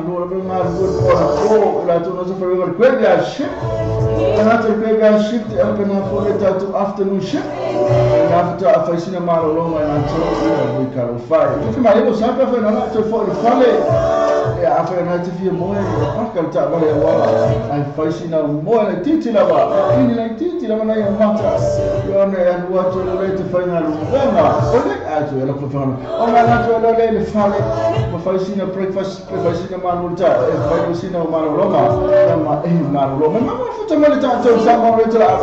Malo lava le galulue i le po anapo, i latou na faigaluega i le graveyard shift. E le gata i le graveyard shift, e faapena foi le tatou afternoon shift. E na faatoa fai sina malologa i latou ia ui talofa e. Tufi mai lo sa pe afai na la toe foi i le fale. E afai na te fia moe, e paka le taavale auala, ae fai sina moe laitiiti lava, ini laitiiti lava nai au mata. Ia ona e alu atu e le te faigaluega. O le atu e la faigaluega. Ona alu atu e le le fale, ma fai sina breakfast, pe fai sina manu ta, e fai sina malologa, ia ma e malolo. Mai ma futa mai le tatou Samoa le tala.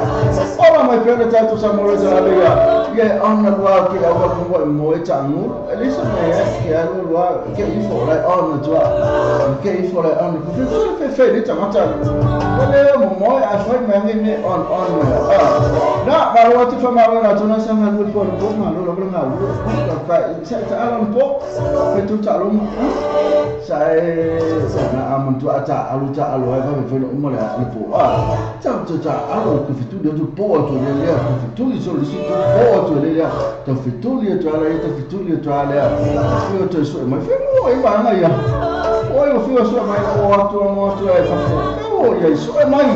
Ola mai pea le tatou Samoa le tala ia. Ia ona lua ke au ka mo mo e tangu. Elisa me ke alu lua ke ifo lai ona tua. Ke ifo lai ona. Ko fe fe fe le tangata. Le mo mo a fai me ngi me on on me. Na ma lo atu fa ma lo na tuna sa nga lu po po ma lo lo nga lu. Ka fa sa ta ala po. Fe tu ta lo ma. Sa e na a mon tua ta alu ta alu ai fa fe no mo le le po. Ah. Ta ta ta alu ko fe tu de tu po tu le le ko fe tu li so li si tu po tu le le ta fe tu li tu ala ta fe tu li tu ala. Fio tu so mai fe mo e ba na ya. O yo fio so mai o atu mo atu e fa fo. O ia so mai.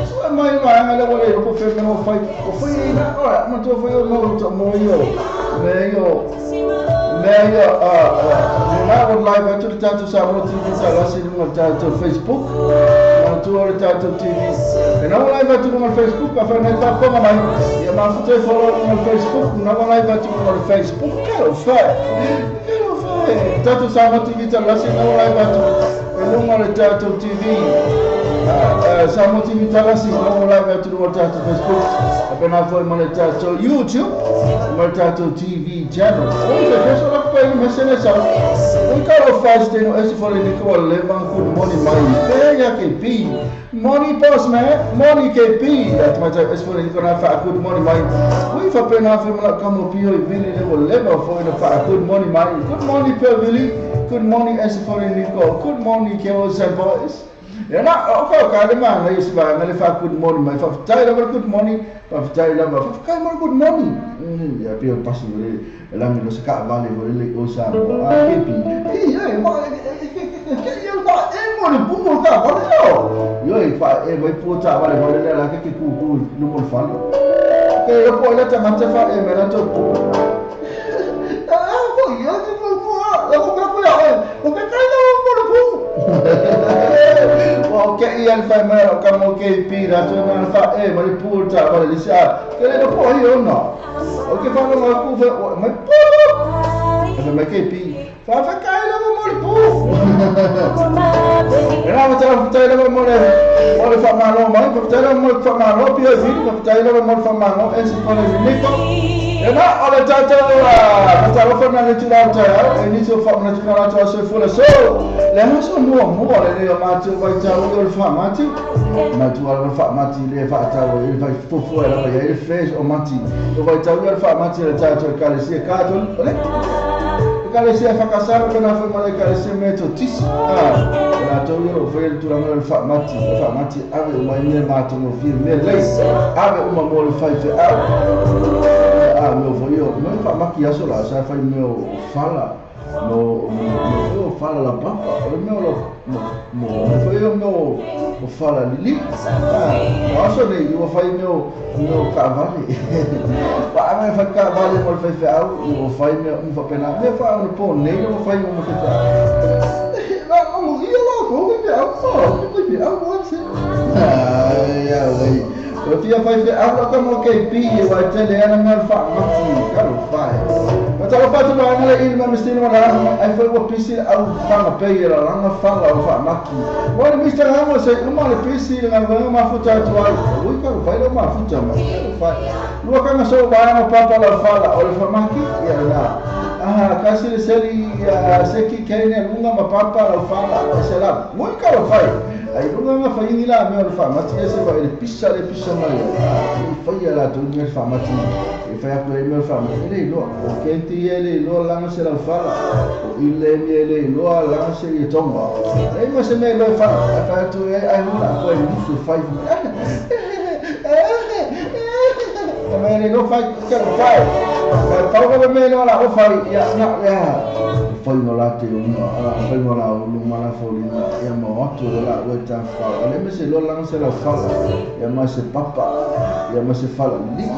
So mai ma nga le le ko fe mo fai. O fai na ora ma tu fai o mo to mo yo. Me yo me yo a na o live atu le tatou Samoa TV ta lasi lunga le tatou Facebook. Ma tu o le tatou TV. E na o live atu lunga le Facebook ka fa nei fa mai. Ia ma futa e follow lunga le Facebook. Na o live atu lunga le Facebook. Talofa. Talofa. Tatou Samoa TV ta lasi na o live atu e lunga le tatou TV. Samoa TV ta lasi na o live atu lunga le tatou Facebook. A pena foi ma le tatou YouTube. Ma le tatou TV channel. Oi fe fe so la pa i mesene sa. Oi ka lo fast no ese fo le niko le van good morning mai. Fe ya ke pi. Morning boss man. Morning KP. At mai tai ese fo le niko na fa good morning mai. Oi fa pe na fe mala kamo pio i vili le leva fo ina fa good morning mai. Good morning pe vili. Good morning ese fo le niko. Good morning girls and boys. Ya na o ka ka le ma ngai se ba le fa good morning mai fa tai la good morning fa tai la fa kai mo good morning. Ya pio pasi le la mi lo se ka vale le o sa mo a ke pi. I ya ma ke yo fa e mo le pu mo ka vale lo. Yo e fa e mai pu ta vale vale le la ke ke ku ku no mo fa. Ke yo po le ta ma te fa e me la to pu. Ah po yo ke pu pu a ko ka pu ya o ke kai no mo le pu. O ke i al fa mai o ka mo ke pi ra tu na fa e mai pu ta vale le sa. Ke le po hi o no. O ke fa no ku fa mai pu. E mai ke pi. Fa fa kai la mo le pu. E na ma ta fa la mo le mo le fa ma lo mai fa ta la mo fa ma lo pi e vi fa ta la mo fa ma lo e si fa le niko. E na o le ta ta la ta lo fa na le tu la ta e ni so fa na tu na ta so fu le so. Le ha so mo mo le le ma tu vai ta o le fa ma ti. Ma tu ala fa ma ti le fa ta o le fa fu fu e la e fe o ma ti. O vai ta o le fa ma ti le ta to ka le si ka to le. Ka le sia whakasara pena whai male ka le sia me to tisi. Ah, na tau ia o whai le tūranga le whamati, le whamati ave o mai mea mātongo fia mea lei, ave o ma mo le whai whe au. Ah, mea whai o, mea whamaki aso la, sa whai mea o whala, mo mo o whala la papa, o mea o mo mo whai o mea o whala lili. Ah, aso nei, ua whai mea o mea o kaavale. Pa anga whai kaavale mo le whai whe au, ua whai mea umwhapena, mea wha au po nei o whai o mo whai whe au. Na mo ia la ko whai whe au, ko whai whe au mo se. Ai ai. O fia whai whe au ka mo ke pi e wai tele ana mea wha mati, ka lo whai. Ma talo whatu ma anga le ili ma mistini ma la ai whai ua pisi au whanga pe i la langa whala o wha maki. Wa le mista ngamo se uma le pisi le ngā ma futa atu ai. Ui ka lo whai lo ma futa ma. Ka lo whai. Lua kanga so wa ana papa la whala o le wha maki ia na. Ah, kasi le seli seki kene lunga ma papa la whala e se la. Ui ka lo whai. Ai lunga nga whai ni la mea o le wha mati e se wa e le pisa mai. I whai a la tu ni le wha mati. E whai aku e mea o le wha mati. E le iloa. O kenti e le iloa langa se lau whala. O ile mi e le iloa langa se i tonga. E ma se mea iloa whala. Ai whai atu e ai hula ko e musu whai. E mea le iloa whai. Kia lo whai. Whai pau ka mea iloa la o whai. Ia, na, ia. faiga o la teuga, faiga o la ulu ma la foliga, ia ma o atu o la ue tafafao. A le me se loa langa se lau fala, ia ma se papa, ia ma se fala li'i.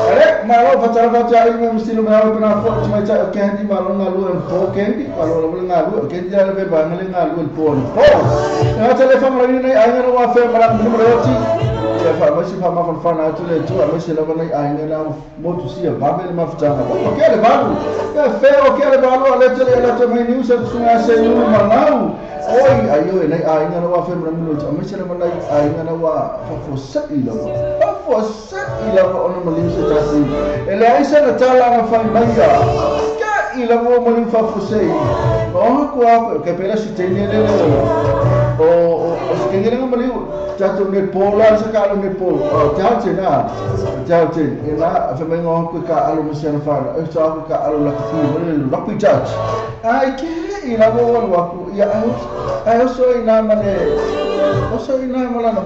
Ale, malo faatalofa atu ia i me stilo me alo pena fo te mai tai o Candy, malo galue le po Candy, malo lava le galue, Candy ala ve vaega le galue le po le po. E gata le faamalaina nei aiga na ua afea malaga ma le oti. Ia faamaise faamafanafana atu le Atua, aemaise lava nai aiga na motu sia vave le mafutaga. Ua kea le valu, ia fea o kea le valu a le tele ia latou mai niu sa tusunga se iulu malau. Oi, ai oi, nai aiga na ua afea malaga ma le oti, aemaise lava nai aiga na ua faafuasai lava. Faafuasai lava ona maliu se tasi. E leai sana tala na fai mai ia. Ke i lava o maliu faafuasai. Ma oha kua ako, ke pela si teine le le o o o se kenge lenga maliu tatou nei po la sa ka alo nei po o te ao te na te ao te e na fe mai ngo ko ka alo mo se na fa e sa ko ka alo la ki mo le rugby judge ai ke i lava o alu aku ia ai ai oso i na ma le oso i na ma lana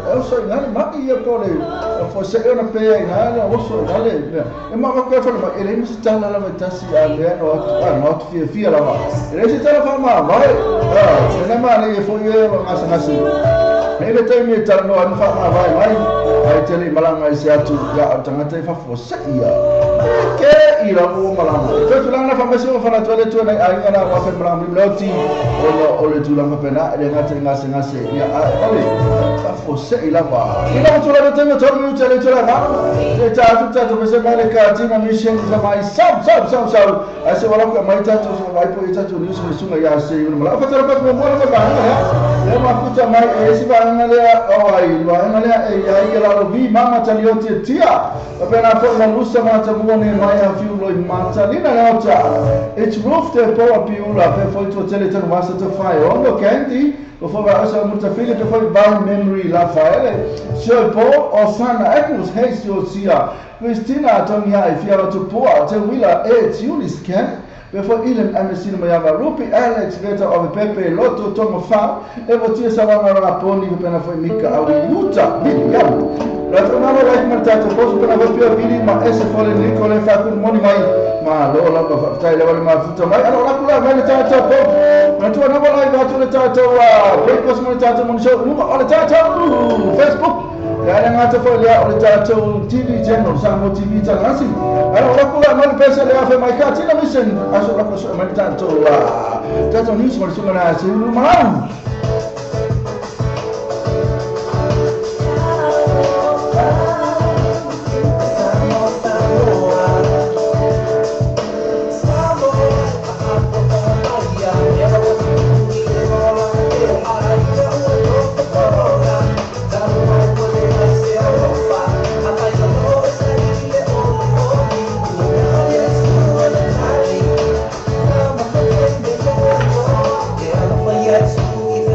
e oso i na le mai ia po le fo se ona pe i na le oso i na le mea e ma ma koe fale mai e leai ma se tala lava e tasi a lea no atu a no atu fiafia lava e leai se tala faamavae a e na ma le e foi e o gasegase e le taimi e talanoa ai ma faamavae mai ae tele i malaga ai se atu ia o tagata e faafuasai ia ke i lava ua malaga e toe tulaga na faamaise ua fana atu ai le Atua nai aiga na ua fai malaga mai leoti ona o le tulaga faapena e le gata i gasegase ia ae o le faafuasai lava i lava tulaga taimi o tolu minute le tulaga te ta atu tatou pese mai le Katina Mission sa mai sau sau sau sau ai se wala ko mai tatou sa mai po i tatou news mai sunga ia se i mala fa tala pa mo mo le vaega lea lea mafuta mai e isi vaega lea o ai vaega lea e ia i la lo vi mama talioti tia Pena foi ma lusa ma tamua ne mai a fiu loi mata lina le ota. It's roof te po a piula pe foi tua tele tanu masa te whai ono Candy ko foi va asa muta fili pe foi by memory la faele. Sio po o sana Agnes hei sio sia Christina tongi ai fia tu poa te wila e Julis Ken pe foi ilen amesina mai ava Rupi Alex Veta o Pepe Loto Tonga Fa e vo tia salanga ra poni pe pena foi Mika au Utah William La tua malo like ma tatou poso pena foi pia vili ma ese fole Nicole fa kun moni mai ma lo la fa tai le wale ma futa mai alo la kula mai le tatou po na tua na wala i atu le tatou breakfast mo le tatou mo show luma o le tatou Facebook ya le ngata foi lea o le tatou TV channel Samoa TV Talagasi alo la kula mai le pesa le afe mai ka tina mission aso la ko so mai le tatou tatou news mo le sunga na se ulu malau. Yes.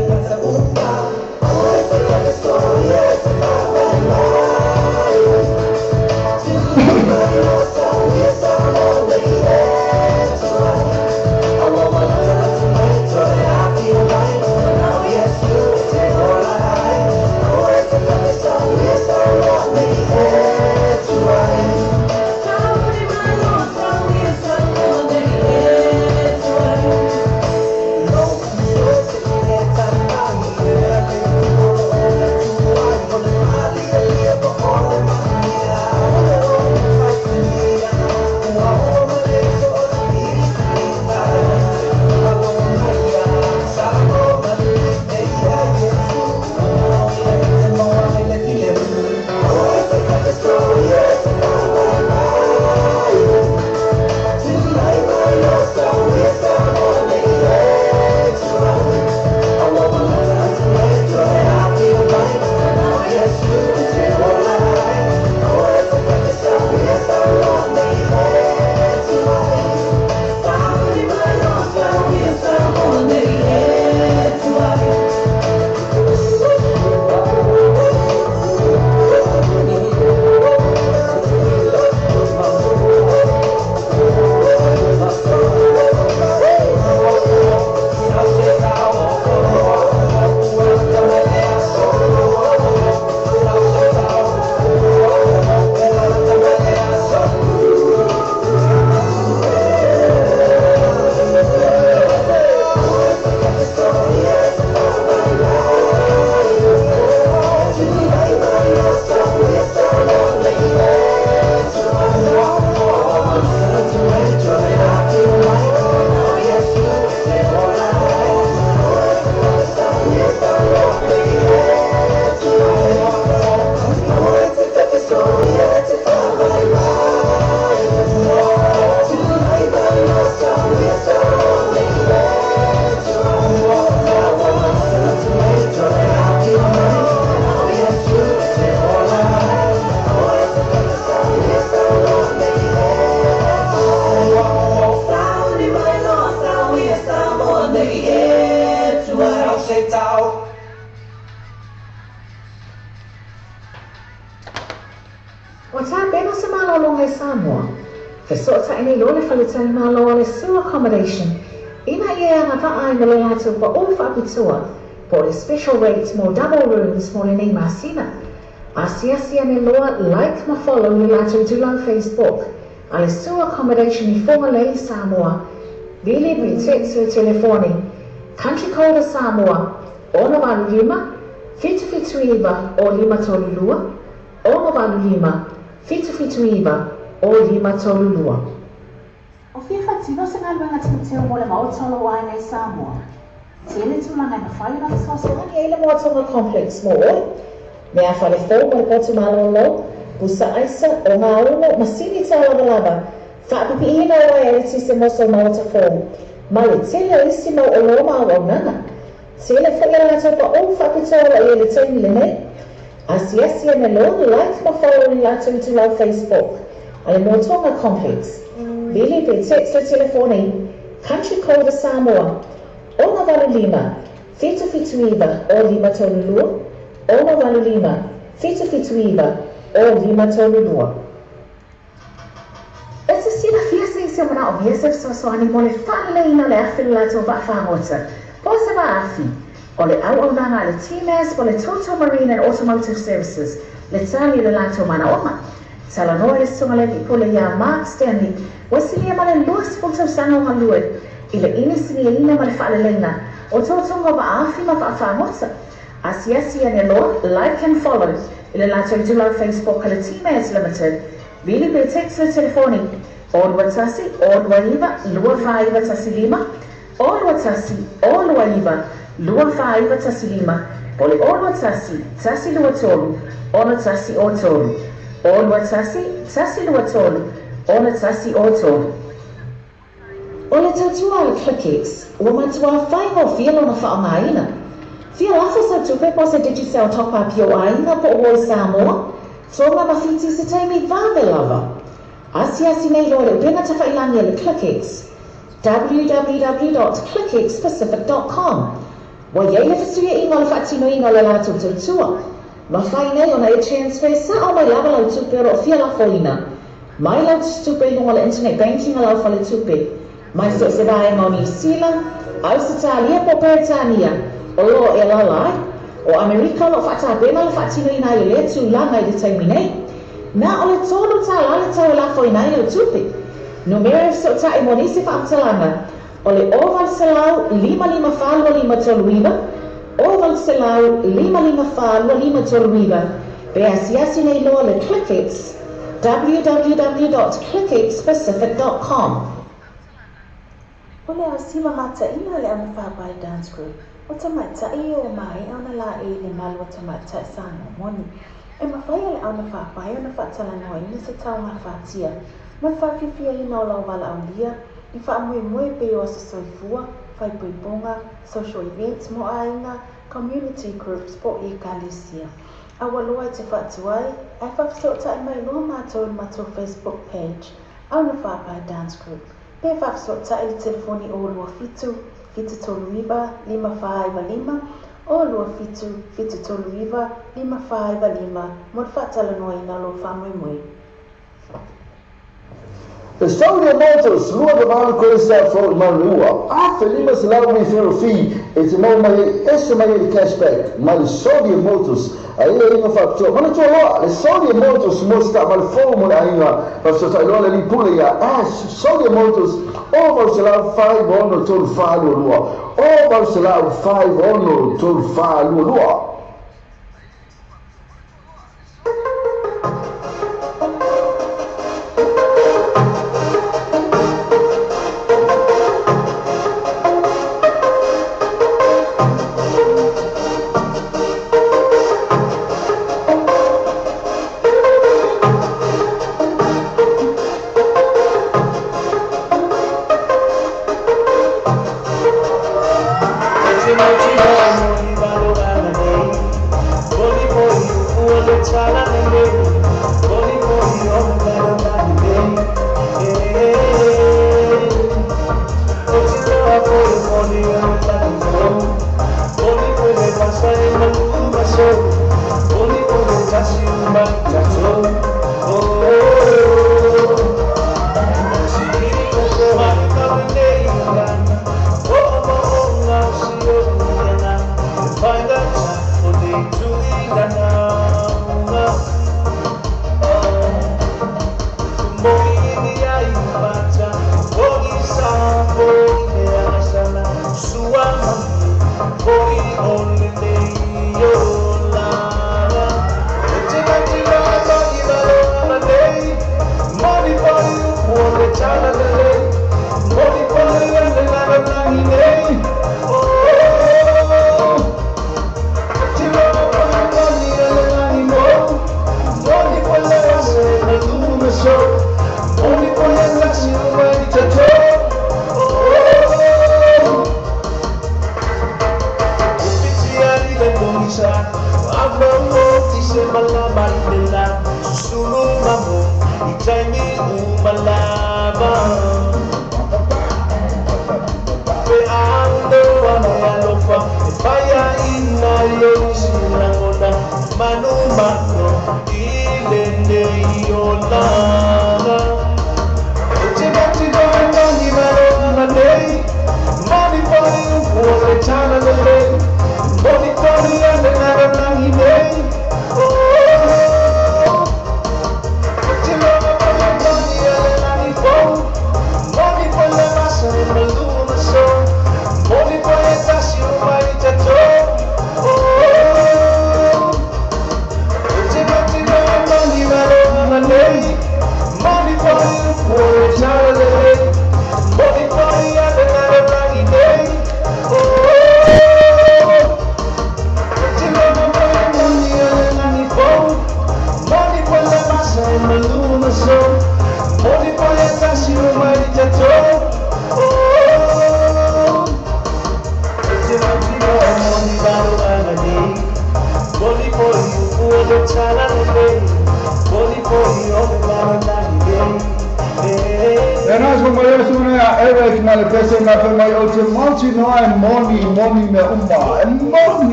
Malologa i Samoa. Fesootai nei loa le faletalimalo a le Sue Accommodation ina ia e agavaa ai ma le latou pau faapitoa po o le special rate mo double rooms mo lenei masina. Asiasi ane loa, like ma follow le latou itulau Facebook a le Sue Accommodation i Fugalei, Samoa. Vili pe text le telefoni Country code a Samoa, 685 779 o 532, 685 779 o 532. O fia faatino se galuega teuteu mo le Maota o lou aiga i Samoa? Tele tulaga e mafai ona fesoasoani ai le Moa Tonga Complex mo oe. Mea fale fou mo le potu malolo, pusa aisa, ogaumu, masini taulavalava, faapipiiina o uaea eletise mo sou maota fou, ma le tele o isi mau oloa ma auaunaga. Tele foi a latou paʻu faapitoa o lo o i ai i le taimi lenei. Asiasi ane loa, like ma follow i le latou itulau Facebook a le Moa Tonga Complex. Vili pe text le telefoni Country Code a Samoa, 685 779 o 532, 685 779 o 532. E te silafia se isi o manaomia se fesoasoani mo le faaleleiina o le afi o le latou vaafagota po o se vaafi. O le auaunaga a le TMAS po o le Total Marine and Automotive Services le tali o le latou manaoga. Talanoa i le Susuga Levi Pule iā Mark Stanley ua silia ma le 20 tausaga o galue i le inisiniaina ma le faaleleiga o totoga o vaafi ma vaafagota. Asiasi ane loa, like and follow i le latou itulau Facebook a le TMAS Limited. Vili pe text le telefoni, 021 029 2415, 021 029 2415, po o le 021 123 6103, 021 123 6103. O le tautua a le ClickX, ua matua faigofie lona faaaogaina. Fia lafo sau tupe po o se Digicel top-up i ou aiga po o uo i Samoa, Tonga ma Fiti i se taimi vave lava. Asiasi nei loa i le upega tafailagi a le ClickX, www.clickxpacific.com. Ua i ai le fesuiaiga o le faatinoina o le latou tautua. Mafai nei ona e transfer sao mai lava lau tupe o lo o fia lafoina mai lau tusitupe i luga o le internet banking a lau faletupe mai so o se vaega o Niu Sila, Ausetalia po o Peretania o lo o e alaala ai. O Amerika o lo o faatapena le faatinoina ai o lea tulaga i le taimi nei. Na o le $3 le tau e lafoina ai lau tupe. Numera e fesootai mo nisi faamatalaga o le 0800 554 2539, 0800 554 2539, pe asiasi nei loa le ClickX, www.clickxpacific.com. O le ausima mataina a le Aunafaapae Dance Group, o tamaitai ia ua maea ona laei i le malu o tamaitai Samoa moni. E mafai e le Aunafaapae ona faatalanoaina se taugafatia ma le faafiafiaina o lau valaaulia i faamoemoe e pei o aso soifua, faaipoipoga, social events mo aiga, community groups po o ekalesia. Aua loa e te faatuai, ae faafesootai mai loa matou i le matou Facebook page, Aunafaapae Dance Group. Pe faafesootai i le telefoni 027 739 5495, 027 739 5495 mo le faatalanoaina o lou faamoemoe. The Saudia Motors, 28 Chrysler Ford Manuelua, 1500 referral fee e te maua mai ai ese mai ai le cashback mai le Saudia Motors a i ai aiga faapitoa. Manatua loa, le Saudia Motors mo se taavale fou mo le aiga. Faafesootai loa le alii pule iā Ash, Saudia Motors, 0800 563 422, 0800 563 422.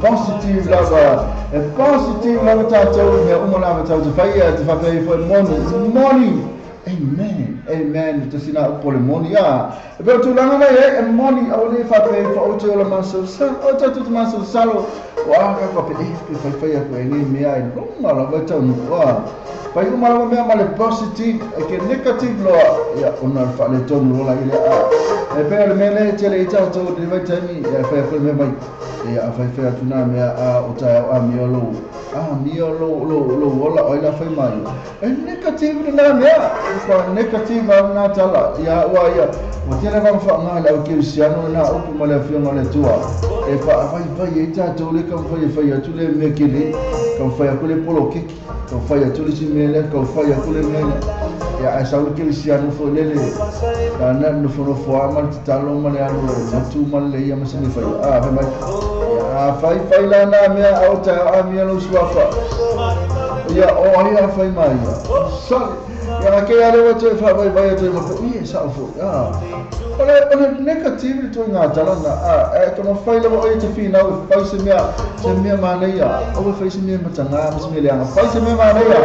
Positive lava, e positive lava tātou mea uma lava tātou te whaia te whapei fo e moni, moni, amen, amen, te sina upo le moni a. E peo tūlanga nei e moni, au le whapei fo o te ola maso salo, o tātou te maso salo, o a ka kua pe e pe whai whai aku e nei mea e longa lava e tau nua. Whai uma lava mea ma le positive, e ke negative loa, ia ona le whaale tonu lola i le a. E peo le mea le tele i tātou te vai taimi, e whai aku le mea mai. E a whai whai atu nā mea a o tae a mio lo lo ola oi la whai mai. E negative le nā mea, kwa negative au nā tala, ia ua ia, o tele wang wha ngā le au kirisiano nā upu ma le whionga le tua. E wha whai whai e tātou le ka whai whai atu le mea kele, ka whai aku le polo keki, ka whai atu le si mele, ka whai aku le mele. Ia ai sau le kirisiano fo lele, ka nā nofo a ma le talo ma le alo, matu ma le ia ma se me whai. A whai mai. A whai whai la nā mea au tā a mea lo suafa. Ia o ai a whai mai ia. Sorry. Ia ke ale watu e whai whai atu e maka. Ia sa o fo. Ole ole negative le toi ngā talanga. A e kono whai lawa o i te whinau e whai se mea māneia. O e whai se mea matanga, ma se mea leanga. Whai se mea māneia.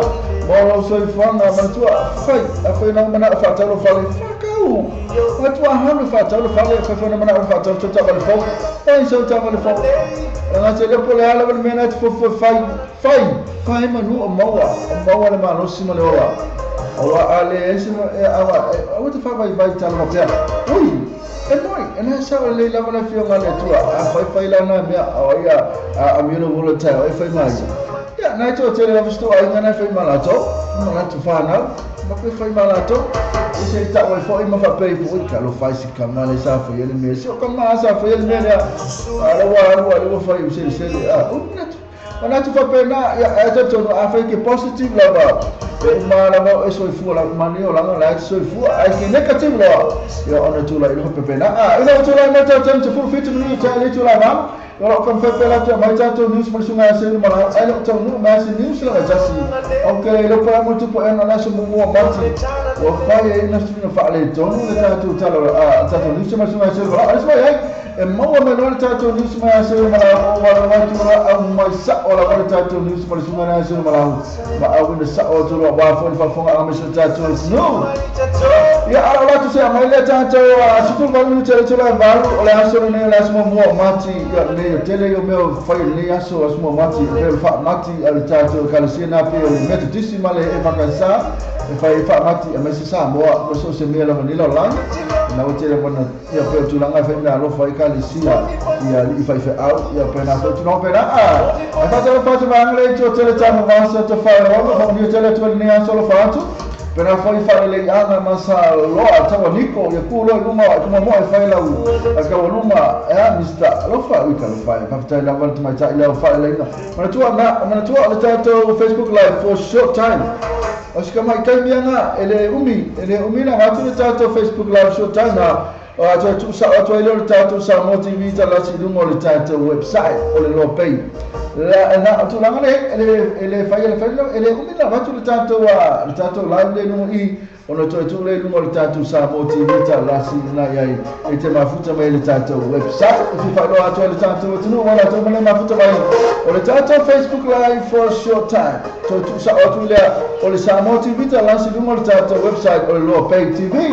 Mō lau soi whanga, manatua. Whai. A whai nau mana whātau whale. Whakau. Matua hanu whātau whale. Whai whai mana whātau tau tau wale fau. Whai sau tau wale fau. Nga te lepo le ala wale mea te fofo whai. Whai. Whai manu o maua. O maua le malosi ma le ola. Awa ale ese awa awa te whawai vai tala mapea. Ui, e moi, e nā sao le lava le whio ngā le tua. A whai whai la nā mea, awa ia, a miolo volo tau, e whai mai. Ia, nā i tō tele lava sto ai ngā nā whai mā lātou, mā lātou whānau, ma koe whai mā lātou. I se i taua i whai ma whapei fo, i ka lo whai si ka mā le sā whai ele mea, si o ka mā sā whai ele mea lea. A lawa alua lewa whai u sele sele, a, u natu. Manatu whapena, ia, e tō a whai ke positive lava. E uma lava e soifua la mani o langa la e soifua ai ke negative loa. Ia ona tula i loho pepena. A, ina o tula i mai tau te full fit minu te ali tula mam. Ia o kam pepe la te mai tau news ma sunga se no mala. Ai lo tau nu ma se news la jasi. O ke lo pa mo tupo e na se mo mati. O whai e na se no fa le tonu le tau tala a tau news ma sunga se mala. Ai se ai e maua mai loa le tatou news mai a seu malau o wala mai tura au mai sao lava le tatou news ma le suga a seu malau ma au ina sao atu loa wā fo le faafofoga a me se tatou no. Ia ala o latou se aumai lea tatou 18 minute le itula e 8 o le aso lenei o le aso muamua o Mati. Ia lenei o tele ia o mea o fai i lenei aso, aso muamua o Mati, e pei o le faamati a le tatou Ekalesia na pei o le Methodisi ma le EFKS e fai ai faamati aemaise Samoa ma so o se mea lava nei lalolagi. Na ua tele lava ona ia pei o tulaga e fai meaalofa ai Ekalesia i alii faifeau ia pena foi tulaga pena. Ae faatalofa atu vaega lea i tua tele tama vasa to whaerono whakanio tele atu lenei aso alofa atu pena foi whareleiaga ma sa loa taua niko ia ku loa i luma e kuma moa e whai lau a kaua luma e a Mr. Alofa ui ka alofa e whawhitai lava le tamaitai lea o whareleiga manatua na manatua o le tatou Facebook Live for short time o si kamai taimi anga e le umi e le umi na atu le tatou Facebook Live short time na o atu e tuusa'o atu ai lea o le tatou Samoa TV talasi i luga o le tatou website o le Loa Pay. La na tulaga le e le e le fai e le fai e le umi na avatu le tatou live le luga i ona toe tuu lea i luga o le tatou Samoa TV talasi ina iai e te mafuta mai le tatou website e fifaailoa atu ai le tatou atunuu ua latou ma le mafuta mai o le tatou Facebook Live for a short time toe tuusa'o atu lea o le Samoa TV talasi i luga o le tatou website o le Loa Pay TV.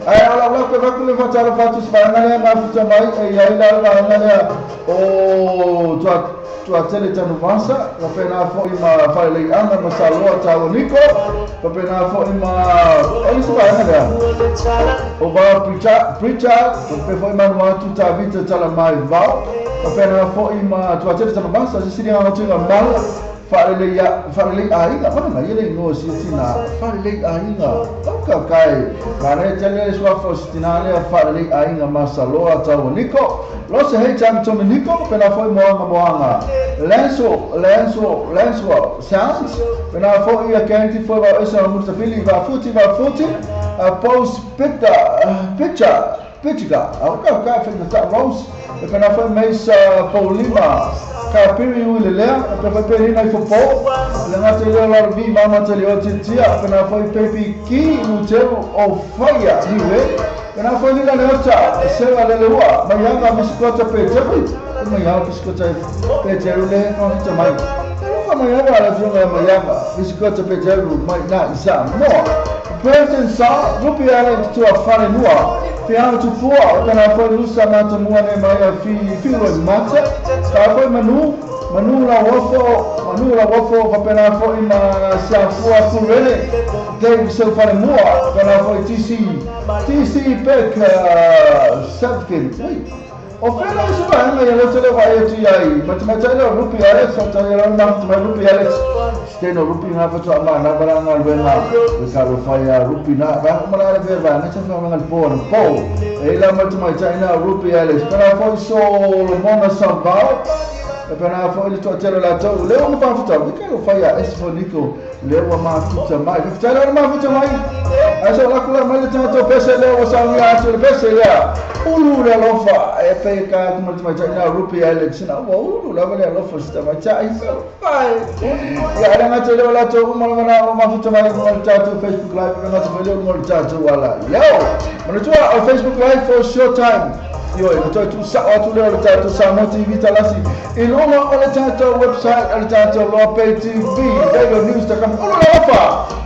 Ae o lau lau pe le faatalofa atu se vaega lea mafuta mai e iai la le vaega lea o tua Tuatele Tanuvasa, faapena foi ma Faleleiaga ma Saloa Taua Niko, faapena foi ma o isi vaega lea o Vao Pritchard, faapea foi Manuatu Tavita Talamai Vao, faapena foi ma Tuatele Tanuvasa, sisili agatuga mala Faalelei faalelei aiga mana mai ele igoa sia tina faalelei aiga o ka kai manaia tele le suafa o si tina lea faalelei aiga ma Saloa Taua Niko lo se hei time Tommy Niko pena foi moanga moanga Lenso Lenso Lenso Sounds pena foi ia kenti foi va esa mutapili va futi va futi a post picture picture picture au ka ka fe ta Rose e pena foi Mesa Paulima ka piri ui le lea e pe foi peri i fopo le ngata i leo laro vi mama te leo tia pena foi pepi ki luteru o faia niue pena foi lila le ota sewa le leua maiaga bisikota pe teru maiaga bisikota pe teru le mafuta mai fa maiaga la fionga maiaga bisikota pe teru mai na isa moa President sa rupi ala i tua wharenua Te tupua o kana foi lusa mata mua ne mai a fi fi o mata ka foi manu manu la wofo manu la wofo faapena foi ma siafua kurele Dave seu wharenua kana foi TC TC Peck Sadkin o fela o se vaega ia le tele vai atu iai matamatai lea o Rupi Alex fatai la mafuta mai Rupi Alex steno Rupi ngā whatua ma nā wala ngā luenga we ka ro whai a Rupi nā va mala le ve va ngā tawha ngā po na po e la matamatai nā Rupi Alex pena foi Solomona Sambao e pena foi le toatele latou leo na mafuta we ka ro whai a Esfo Niko leo wa mafuta mai fatai leo na mafuta mai ai so la kula mai le tātou pese leo wa saungia atu le pese lea ulu le alofa e pe ka kumatamaitai nā Rupi Alex na ua ulu lava le alofa si tamaitai so fai ia ala ngata leo latou uma lava na o mafuta mai mo le tātou Facebook Live e ngata foi leo mo le tātou ala yo manatua o Facebook Live for short time yo e toe tuusa'o atu lea o le tatou Samoa TV talasi i luga o le tatou website o le tatou Loa Pay TV Radio News ta kama ulu le alofa.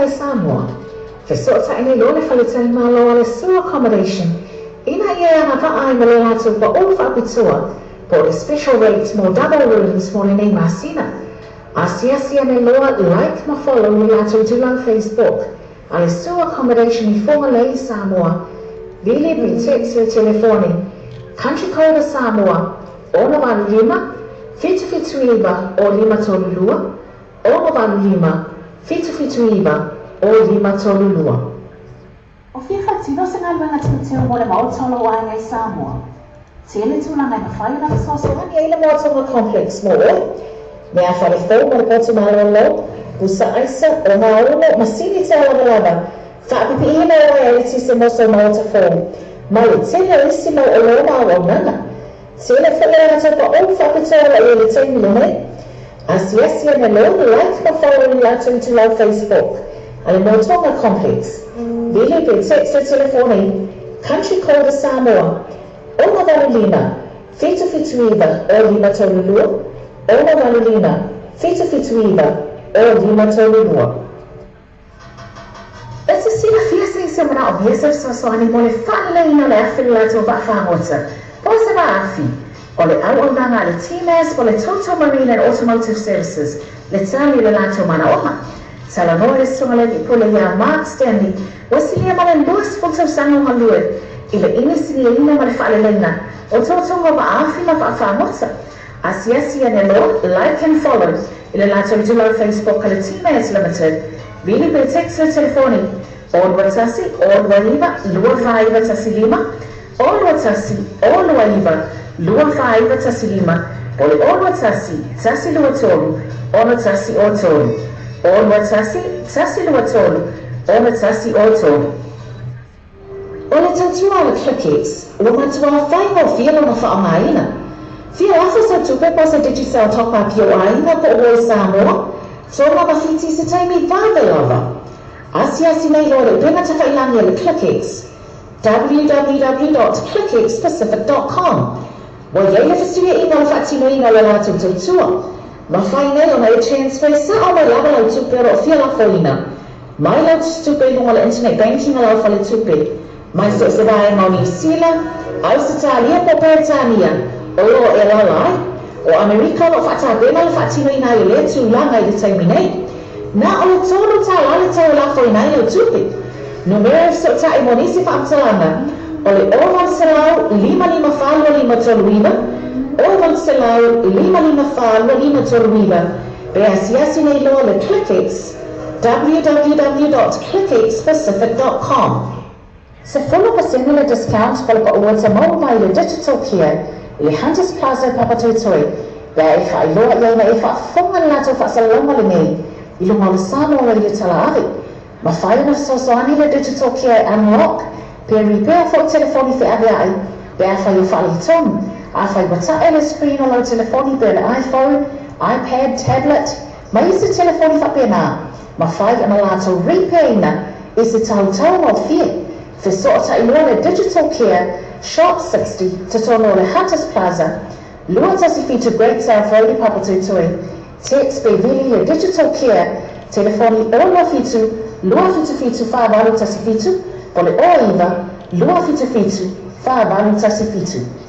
i Samoa. Fesootai nei loa le faletalimalo a le Sua Accommodation ina ia e agavaa ai ma le latou pa'u faapitoa po o le special rate mo double rooms mo lenei masina. Asiasi ane loa, like ma follow le latou itulau Facebook a le Sua Accommodation i Fugalei, Samoa. Vili pe text le telefoni Country code a Samoa, 685 779 o 532, 685 779 o 532. O fia faatino se galuega teuteu mo le maota o lou aiga i Samoa? Tele tulaga e mafai ona fesoasoani ai le Moatonga Complex mo oe. Mea fale fou mo le potu malolo, pusa aisa, ogaumu, masini tea lavalava, faapipiina o uaea eletise mo sou maota fou, ma le tele o isi mau oloa ma auaunaga. Tele foi a latou paʻu faapitoa o lo o i ai i le taimi lenei. Asiasi ane loa, like ma follow i le latou itulau Facebook a le Moatonga Complex. Vili pe text le telefoni Country Code a Samoa, 685 779 o 532, 685 779 o 532. E te silafia se isi o manaomia se fesoasoani mo le faaleleiina o le afi o le latou vaafagota po o se vaafi. O le auaunaga a le TMAS po o le Total Marine and Automotive Services le tali o le latou manaoga. Talanoa le Susuga Levi Pule iā Mark Stanley ua silia ma le 20 tausaga o galue i le inisiniaina ma le faaleleiga o totoga o vaafi ma vaafagota. Asiasi ane loa, like and follow, i le latou itulau Facebook a le TMAS Limited. Vili pe text le telefoni, 021 029 2415, 021 029 2415, po o le 021 123 6103, 021 123 6103. O le tautua a le Clickex, ua matua faigofie lona faaaogaina. Fia lafo sau tupe po o se Digicel top up i ou aiga po o oe Samoa, Tonga ma Fiti i se taimi vave lava. Asiasi nei loa le upega tafailangi a le Clickex, www dot clickxpacific dot com. Ua i ai le fesuiaiga o le faatinoina o le latou tautua. Mafai nei ona e transfer sao mai lava lau tupe o lo o fia lafoina mai lau tusitupe i luga o le internet banking a lau faletupe mai so o se vaega o Niu Sila, Ausetalia po o Peretania o lo o e alaala ai. O Amerika o lo o faatapena le faatinoina ai o lea tulaga i le taimi nei. Na o le $3 le tau e lafoina ai lau tupe. Numera e fesootai mo nisi faamatalaga o le 0800 554 2539, 0800 554 2539, pe asiasi nei loa le Clickex, www dot clickxpacific dot com. 10% le discount po le paʻu ata maua mai le Digital Care i le Hunters Plaza i Papatoetoe pe a e faailoa i ai na e faafofoga le latou faasalalauga lenei i luga o le Samoa Radio Tala Ave. Mafai ona fesoasoani le Digital Care e unlock pe repair foi telefoni feaveai pe afai o faaletonu. Afai ua tae le screen o lau telefoni pe o le iPhone, iPad, tablet, ma isi telefoni faapena, mafai ona latou repair-ina i se tautau gofie. Fesootai loa le Digital Care, Shop 60, totonu o le Hunters Plaza, 217 Great South Road i Papatoetoe. Text pe vili le Digital Care, telefoni 027 277 4817 po o le 09 277 4817.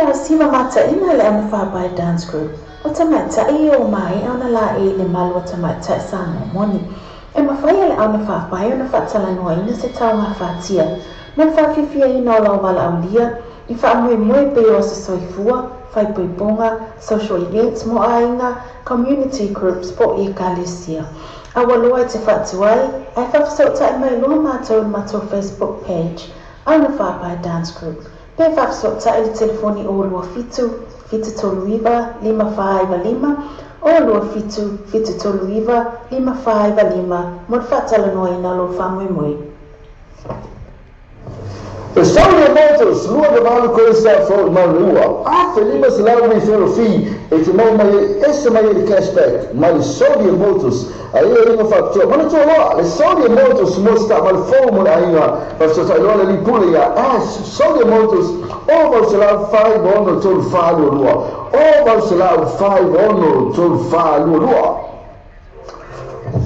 le ausima mataina le Aunafaapae Dance Group o tamaitai ia ua maea ona laei i le malu a tamaitai Samoa moni. E mafai e le aunafaapae ona faatalanoaina se taugafatia mo le faafiafiaina o lau valaaulia i faamoemoe pei o aso soifua, faaipoipoga, social events mo aiga, community groups po o ekalesia. Aua loa e te faatuai, ae faafesootai mai loa matou i le matou Facebook page, Aunafaapae Dance Group. Pe faafesootai i le telefoni 027 739 5495, 027 739 5495 mo le faatalanoaina o lou faamoemoe. E sau ia Motors, 28 koisa fou i Maunalua, 1500 referral fee e te maua mai ai ese mai ai le cash back mai le Saudia Motors a ia iga faapitoa. Manatua loa, le Saudia Motors mo se taavale fou mo le aiga, faafesootai loa le alii pule ia Ash, Saudia Motors, 0800 563 422, 0800 563 422.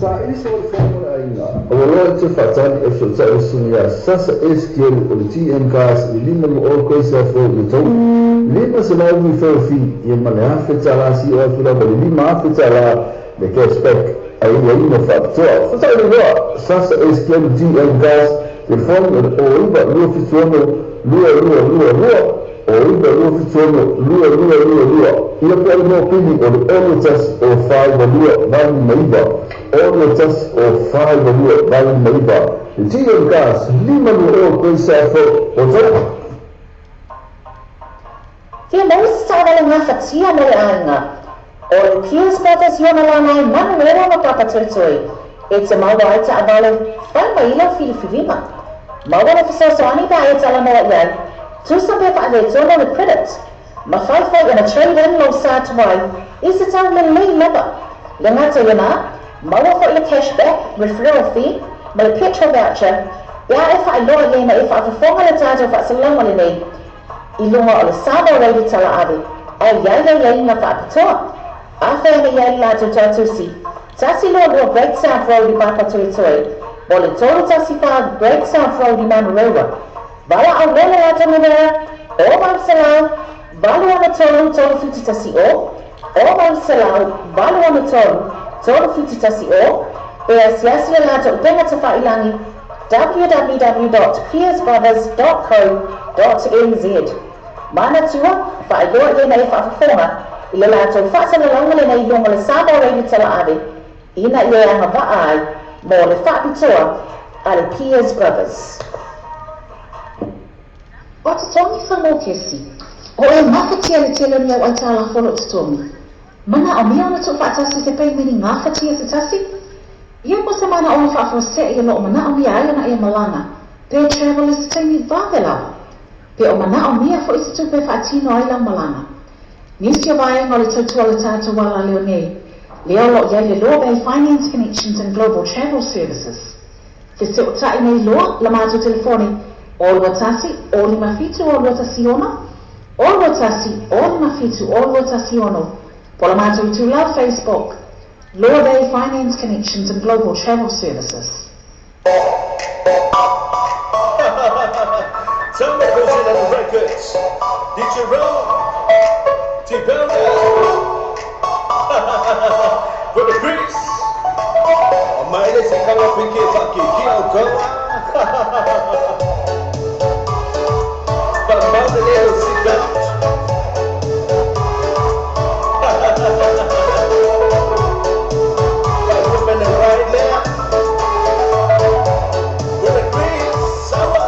Sa ili se wale fou mo le aiga. Ua loa i te faatali e fesootai le susuga ia Sasa Ezekiel o le TM Cars i le 5 20 koisa fou i le tau 500 referral fee ia ma le 1000 tala sio atu lava i le 5000 tala le cash back a ia ina faapitoa. Fesootai le loa Sasa Ezekiel TM Cars telefoni o le 09 276 2222 o 9 2 7 6 2 2 2 2. Ia po o le mopili o le 6 1 o 4 2 8 9, 6 1 o 4 2 8 9. Le TM Cars 5 2 o koisa fo o tau. Fia maua se taavale gafatia mo le aiga. O le Pierce Brothers i ona lālai manuera ma Papatoetoe e te maua ai taavale fai mai i lau filifiliga. Maua le fesoasoani pe a e talanoa i ai, tusa pe faaletonu le credit. Mafai foi ona trade in lou sa tuai i se tau lelei lava. Le gata i lena, maua foi le cash back, referral fee, ma le petrol voucher pe a e faailoa i ai na e faafofoga le tatou faasalalauga lenei i luga o le Samoa Radio Talaave ae i ai aiaiga faapitoa. Afai ana i ai le latou tautusi, 122 Great South Road i Papatoetoe mo le 314 Great South Road i Manurewa. Valaau loa le latou numera, 0800 863 3710, 0800 863 3710, pe asiasi le latou upega tafailangi www.piersbrothers.co.nz. Manatua, faailoa i ai na e faafofoga i le latou faasalalauga lenei i luga o le Samoa Radio Talaave ina ia e agavaa ai mo le faapitoa a le Pierce Brothers. O totogi famokesi, o e gafatia le tele o ni au aitalafu o loo totogi. Manaomia ona tuufaatasi se peimeni gafatia se tasi? Ia mo se manaoga faafuasei o loo manaomia ai ona e malaga pe travel i se taimi vave lava. Pe o manaomia foi se tupe e faatino ai lau malaga. Nisi o vaega o le tautua o le tatou alaleo nei, lea o loo i ai le Law Bay Finance Connections and Global Travel Services. Feseotai nei loa la matou telefoni o 21 o 57 o 216, o 21 o 57 o 216, po o la matou itulau Facebook, Law Bay Finance Connections and Global Travel Services. Tell me who's in the records. DJ Rowe, T-Belder, Brother Chris. Maile se kanga piki taki ki au kaua. Pamau le leo seatbelt. Like women and right there. Brother Chris, Sawa.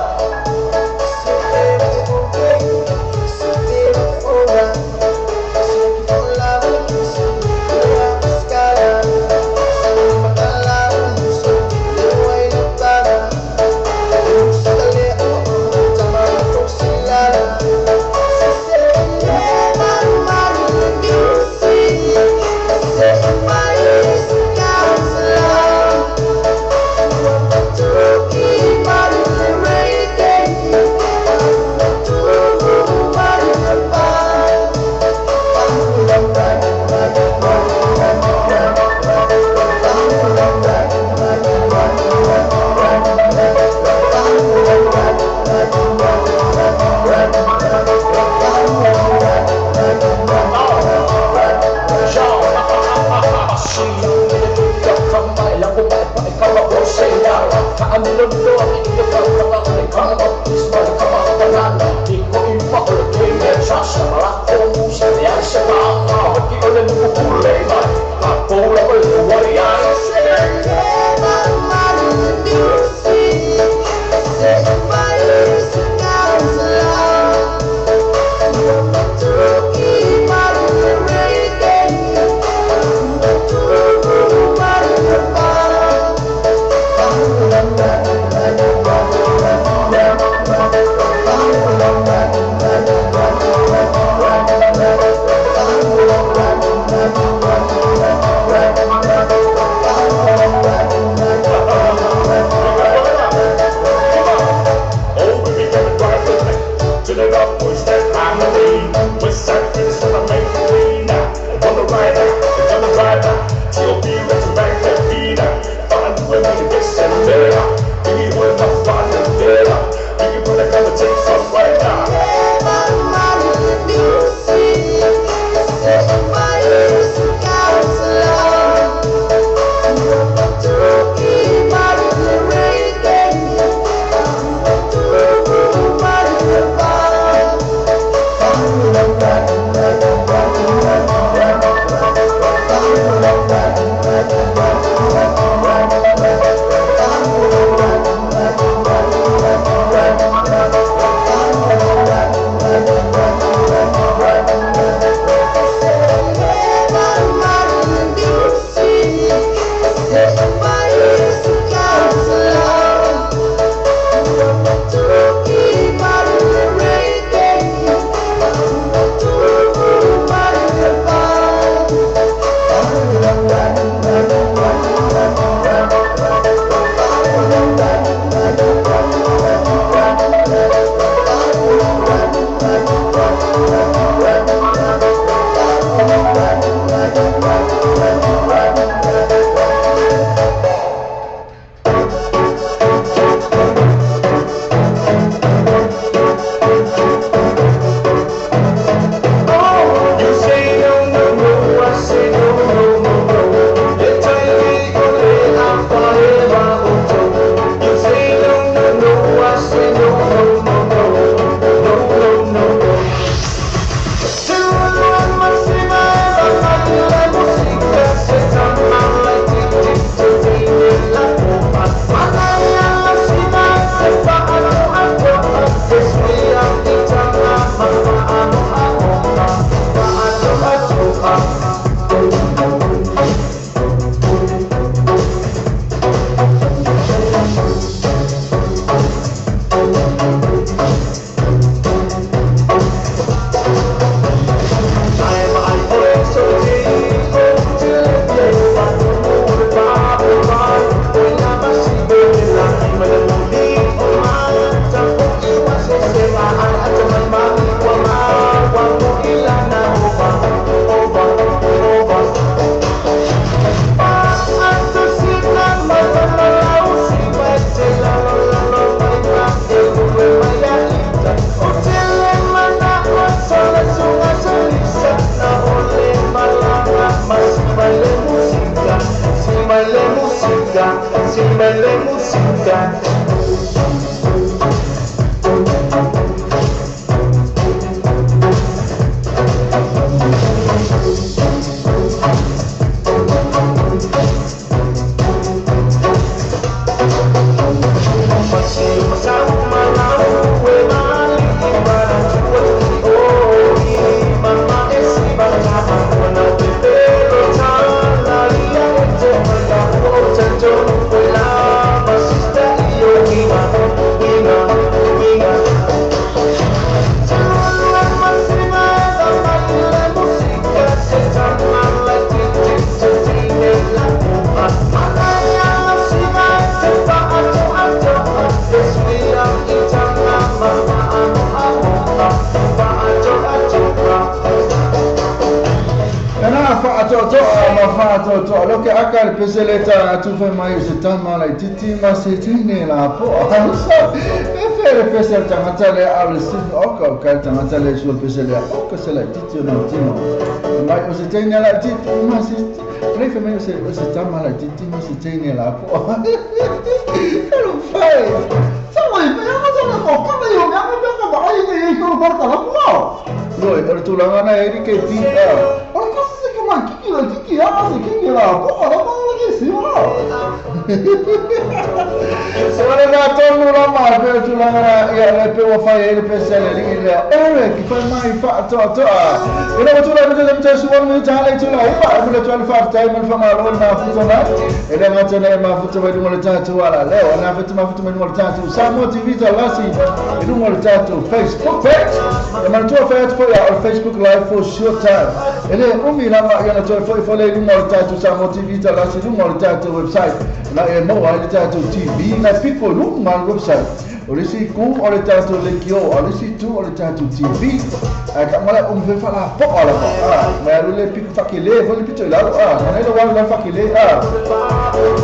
Samoa TV Talasi, Facebook page. Facebook Live for short time. Samoa TV Talasi, website. Na e mo ai le tatou TV na piko lunga website. O le isi itu o le tatou lekiō, a o le isi itu o le tatou TV. Ae taamale a umi foi faalapoa lava, a, ma e alu le pito faakele foi le pito i lalo, a, manaia lou alu i lalo faakele, a.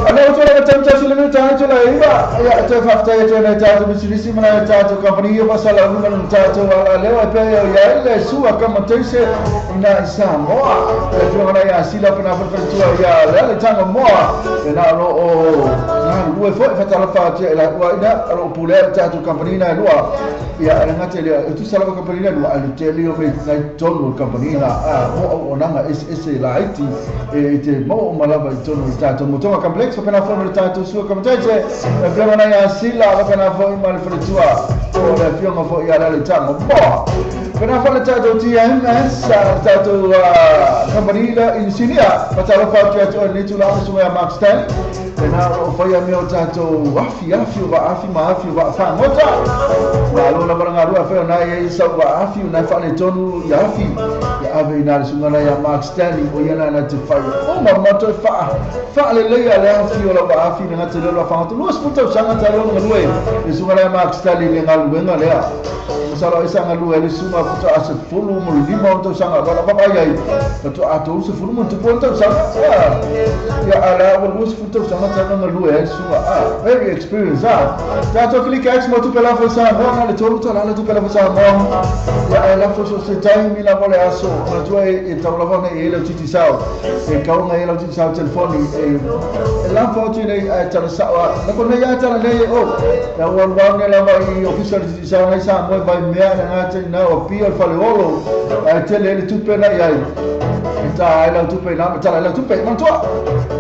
A lea ua tulaga taimi tasi le minuta ai tula iva, ia, e toe faafetai atu ai nai tatou pisinisi ma nai tatou kamupani ia faasalauina lona tatou alaleo e pei o i ai le Sua Kamataise ina i Samoa. Le afioga na ia Sila pena foi faletua ia Leale Moa, e na o lo o galulue foi fatalofa atu ia i laua ina o lo o pulea le tatou kamupani na e lua. Ia, e le gata i lea, e tusa lava kamupani na e lua, ae le tele o mea nai totonu o le kamupani na, a, mo auaunaga eseese laiti e te maua uma lava i totonu o le tatou Motoga Complex, faapena foi ma le tatou Sua Kamataise, le afioga na ia Sila, faapena foi ma le faletua o le afioga foi ia Leale Moa. Pena foi le tatou TMS, le tatou kamupani lea inisinia, fatalofa atu ia te oe lenei tulaga le susuga ia Mark Stanley, pena o lo o faia mea o tatou afi, afi o vaafi ma afi o vaafagota. Malo lava le galue, afai o na e i ai sau vaafi o na e faaletonu i afi, ia ave i na le susuga na ia Mark Stanley, o ia na na te faia uma ma toe faaleleia le afi o lau vaafi le gata lea o le vaafagota. 20 tausaga talu ona galue le susuga na ia Mark Stanley i le galuega lea. Masalo ai sa galue ai le susuga faatoa 15 tausaga, wala vaavaai ai faatoa 30 ma tupu ona tausaga. Ia, a la ua 20 tausaga talu ona galue ai le susuga. Very experienced. Tatou Click X mo tupe lafo i Samoa, na le $3 le tupe lafo i Samoa. Ia, ae lafo so se taimi lava o le aso. Manatua e tau lava ona e i ai lau Digicel. E kau ona i ai lau Digicel telefoni e lafo atu i nei ae tala sao a. Lako nei a tala nei e o. Ia ua alu ane lava i ofisa o le Digicel nei Samoa e Vaimea le gata i na o Apia o le Faleolo. Ae tele ai le tupe na i ai. E tā ai lau tupe i na ma tala ai lau tupe. Manatua,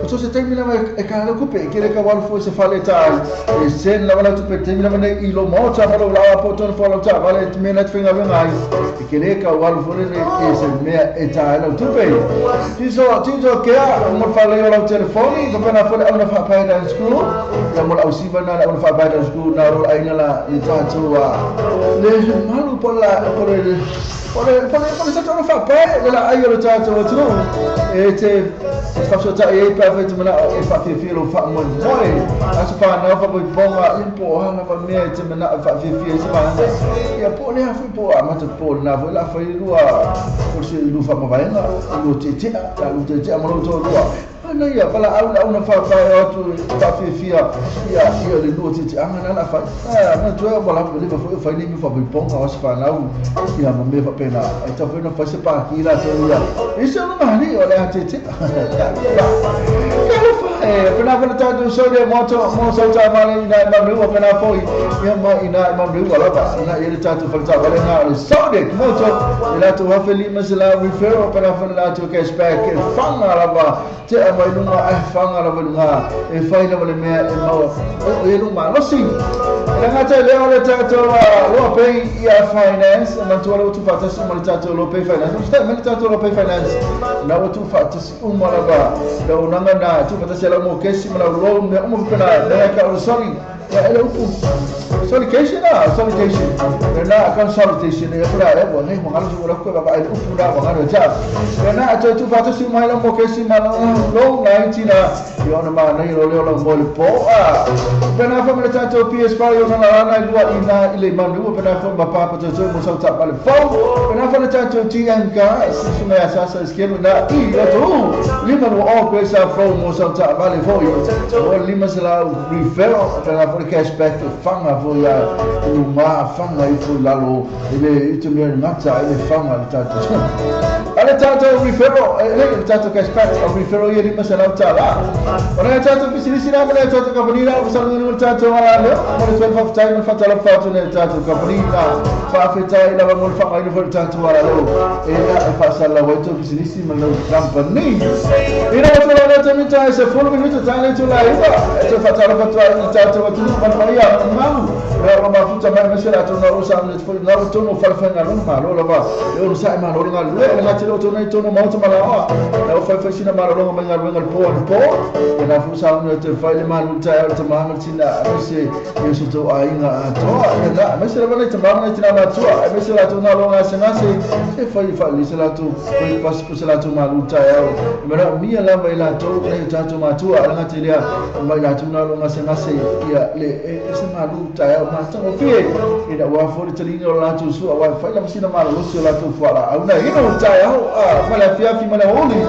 o so se taimi lava e ka lau kupe, e kele ka walu fua se fale e tā ai. E sen lava lau tupe taimi lava nei i lo maota ma lou laoa po tonu fua lau taavale e te mea na te faigaluega ai. E kele ka walu fua lele e se mea e tā ai lau tupe. Tiso kea mo le faalelei o lau telefoni, faapena foi le auna faapae dance school. Ia mo le ausiva na le auna faapae dance school na o le aiga la i tatou a le malu po la po le po le po le po le tatou auna faapae le laai o le tatou atunuu e te faafesootai ai pe afai te manao e faafiafia lou faamoemoe. Aso fanau faamoemoega ia po o a lava mea e te manao e faafiafia ai se vaega. Ia po o le a foi po o amata po o lena foi la fai le lua o se lua faamavaega, lua tietia, la lua tietia ma lou toalua. Ana ia valaau le auna faapae o atu e faafiafia ia ia le lua tiatiaga na la fai. A manatua ua lava leva foi o fai nei mea faapoipoga o aso fanau ia ma mea faapena. E tatau foi ona fai se pāki latou ia. E se ona malie o le a tiatia. Talofa e, pena foi le tatou sau moto mo sau taavale ina e manuia pena foi ia ma ina e manuia lava ina ia le tatou fale taavale na o le Zodiac Moto i latou 1500 referral pena foi le latou cashback e faga lava te a mai luga ae faga lava i luga e fai lava le mea e maua o e luga malosi. E le gata i lea o le tatou Loa Pay ia Finance, e manatua lea ua tuufaatasi uma le tatou Loa Pay Finance. Ua mai le tatou Loa Pay Finance na ua tuufaatasi uma lava le auaunaga na tuufaatasi ai lau mokesi ma lau loan mea uma faapena mea e tau o le soli. Ia e le upu solidation a solidation e na consolidation e pula e ua nei ua galo se ua koe vaai le upu na ua galo e ta. E na e toe tuufaatasi uma ai lau mokesi ma lau loan laiti na ia ona manaia loa lea o lau moe le po a. Pena foi ma le tatou PS5 ona lalana i lua i na i le manu pena foi ma papa toe mo sau taavale fou. Pena foi le tatou TM Gas susuga ia Sasa Iskelu na i Rotorua lima lua o koe sa fou mo sau taavale foi. O 500 referral pena foi le cashback e faga foi a i luga faga ifo i lalo i le i te mea gata i le faga le tatou a le tatou referral e le le tatou cashback o referral ia $500. O le tatou pisinisi la ma le tatou kamupani la o fasaluga le tatou ala lea mo le toe faafetai ma le faatalofa atu le tatou kamupani na faafetai lava mo le faaaogaina foi le tatou ala leo e na e faasalalau ai tou pisinisi ma lau kamupani. Ina ua tulaga le taimi ta e 10 minuta ta le itula e iva e toe faatalofa atu ai i le tatou atunuu ma le paia ma le mamalu mea o lo mafuta mai aemaise latou na o sa foi na o tonu o fale faigaluega malo lava e onosai malo le galulue e le gata o nei tono maota malaoa. Na o fai fai sina malologa mai galuega le po anapo. Ia na fu sauni o te fai le malu taeao le tama ma le tina aemaise i so tou aiga atoa. Ia na, aemaise lava nai tama ma nai tina matua, aemaise latou nalo gasegase, se fai faalelei se latou breakfast po se latou malu taeao. E manaomia lava i latou nai o tatou matua, ae le gata i lea, ma i latou nalo gasegase, ia le e se malu taeao matagofie, ina ua foi le taliga o latou sua, aua e fai lava sina malolosi o latou fualaau na inu le taeao, ma le afiafi ma le aoauli.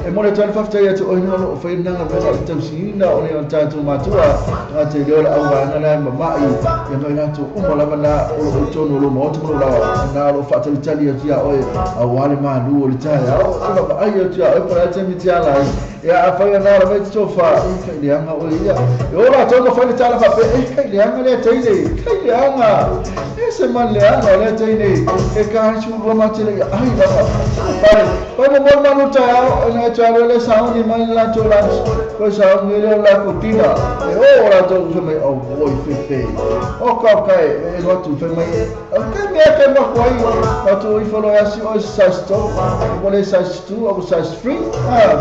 E momoli atu ai le faafetai atu oe na o lo o fai lena galuega o le tausiina o nai o tatou matua, tagata i lea o le auvaega lea e mama'i, ia ma i latou uma lava na o lo o i totonu o lou maota ma lou laoa, na o lo o faatalitali atu iā oe aua le malu o le taeao, e vaavaai atu iā oe po o le a le taimi e te ala ai. Ia afai o na lava e te tofa, e kai leaga oe ia. E o latou ma fai le tala faapea, e kai leaga lea teine, kai leaga. E se man leaga o lea teine, e ka ai su lua matele ia ai lava. Pai, pai mo mo manu taeao, e na e tualo le sauni mai le latou lunch, koe sauni le o lakou tina. E o latou fai mai, au oi fefe. O ka kai, e lo atu fai mai, o kai mea kai maku ai, atu ifo lo e asi o size 2, o le size 2, o size 3. Ah.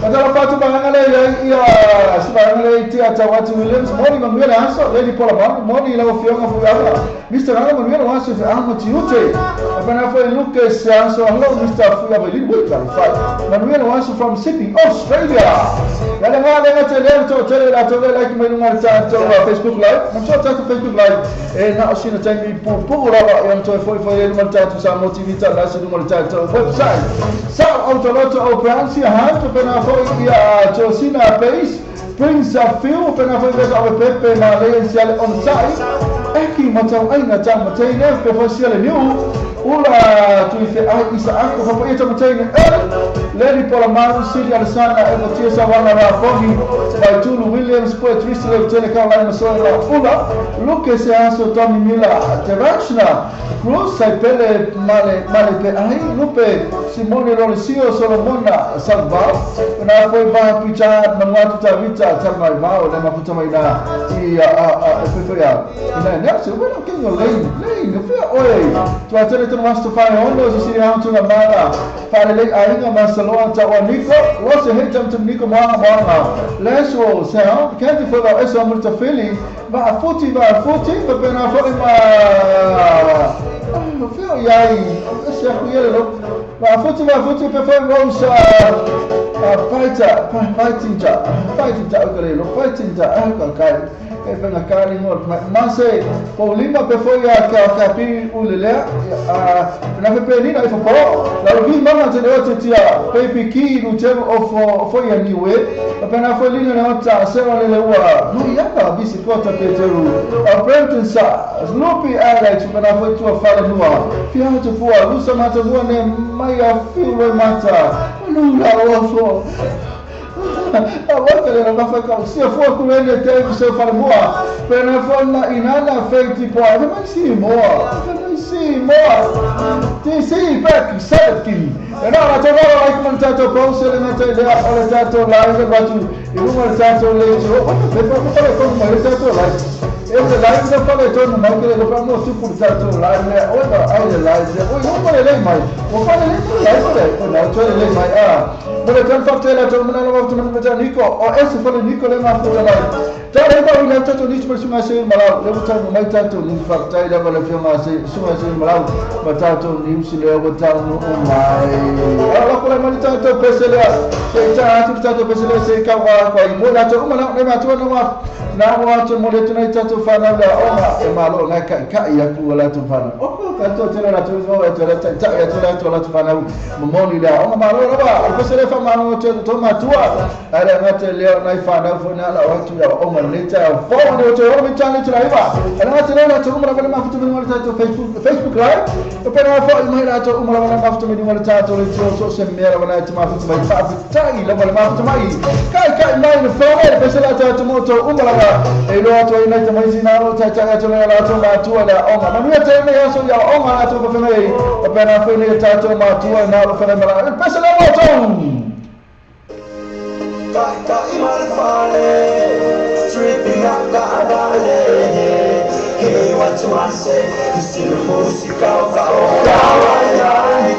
Matala fatu vaega lea i ai ia si vaega lea i Tia Tauatu Williams. Moni manuia le aso, Lady Paula Manu, moni i lau afioga Fuiava, Mister Ranga manuia le aso i Feaga ma Tiute. Whanau foi Luke se aso, hello Mister Fuiava i Lili, talofa. Manuia le aso from Sydney, Australia. Ia le ngā lenga te leo to tele la to le like mai lunga le tātou Facebook Live. Na so tātou Facebook Live e na o sina taimi pupu lava e ona toe foi foi le lunga le tātou Samoa TV ta lasi lunga le tātou website. Sa au taloto au Brown sia han to pena foi ia Josina Pace Prince Phil pena foi vesa au Pepe ma le sia le on sai. Eki matau aina ta mateine pe foi sia le niu. Ula tui fe ai isa ako papa ia ta mateine el Lady Paula Manu Siri Alessandra e Matia Sawana Rafongi Vaitulu Williams Poe Trista le Tele Caroline Masoe Ula Luke se aso Tommy Mila Terachna Cruz Saipele Male Male Pe Ai Lupe Simone Lolisio Solomona Salvao na foi va picha manuatu ta vita ta mai mao na mafuta mai na i a e foi a ina na se wena ke yo lane lane fe oi tua tele tonu asto fai hono se siri hau tunga mana whare le ainga masaloa ta wa niko lo se hei tam tam niko moanga moanga leso se hau kenti foi wa eso amurta fili va a futi pa pena foi ma fe o iai se aku iele lo va a futi pe foi rosa fighting ja o kare lo fighting ja ka kai e whenga kāri ngoa mase Paulina pe foi a ka pi ulelea a na fe pe nina i whapao la vi manga te leo te tia baby ki lu te o foi a niwe a pena foi lina na ota se wa lele ua no ia ka visi kota pe te ru a Brenton sa Lupi Alex pena foi tua fale nua fia te fua lusa mata mua ne mai a fiu mata lula o fo a waka le na whaka sia fua kulele te se whare mua pena foi na inana feiti poa e mai si moa e mai si moa ti si back seven e na na te rara like man tato pause le na te lea o le tato live le batu i runga le tato le tiro o te pepa ko pale tonu mai le tato live e te live na pale tonu mai ke le pa mo tupu le tato live le o na ai le live le o yo pale le mai o pale le live le o na te le mai a mo le tan fakte la tonu mana lo tonu mata niko o ese fale niko le ma fo la ta le ba ina tato ni se sunga se malau le tanu mai tato ni faktai la le fionga se sunga se malau ma tato ni se le o tanu o mai ala ko le mai tato pese le se ta atu tato pese le se ka wa ko i mo la to ma na ma to no ma na wa to mo le to na tato fa na la o ma e ma lo na ka ka ia ku la to fa na o ko ka to te la to fo e to la ta ya to la to la to fa na mo mo ni la o ma lo la ba pese le fa ma no te to ma tua ala na te le na fa na fo na la o tu ya o ma le ta fo ne o te o mi ta le tra iba ala na te le la to ma la ma futu mi ta to Facebook live o pe na fo mai la to ma la ma futu mi ta to le to so se me la na te ma futu mai fa ta i la ma futu mai kai kai mai le fo le pese la ta to mo to o ma la e lo to ina te mai sina lo ta ta to la to ma tu la o ma ma te me ya so ya o ma to ko fe mai o pe na fo ne ta to ma tu na lo fe ma la pese la mo to Kai kai malfale, tripping up the Hey, what you want say? You see the music of our life.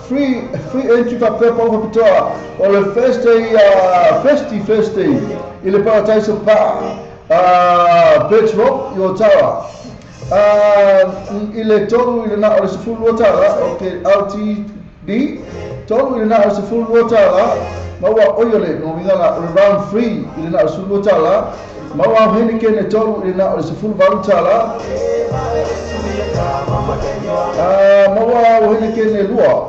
Free entry fa pepa o pitoa o le first day first day i le Paradise Bar Birch Rock i Otawa i le tolu i le na o le sefulu tala okay LTD tolu i le na o le sefulu tala maua oiole no winga o le round 3 i le na o le sefulu tala maua Heineken le tolu i le na o le sefulu valu tala maua Heineken le lua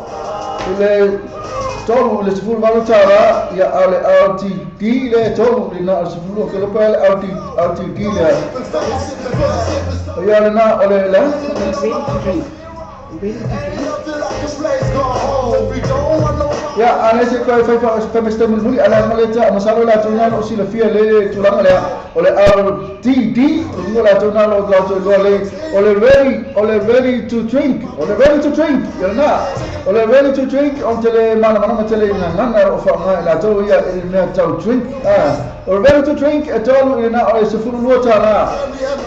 i le tolu i le sefulu valu tala ia le LTD le tolu i le na o le sefulu ke lopa le LTD le ia le na o le le Ia a le se koe fai fa fa meste muli ala maleta masalo la tuna o sila fia le tulaga lea o le RTD o la tuna lo la tuna le o le ready to drink o le ready to drink ia na o le ready to drink on tele mana mana tele ngana o fa ngai la to ia e mea tau drink o ready to drink e tolu ina o se fulu lua tala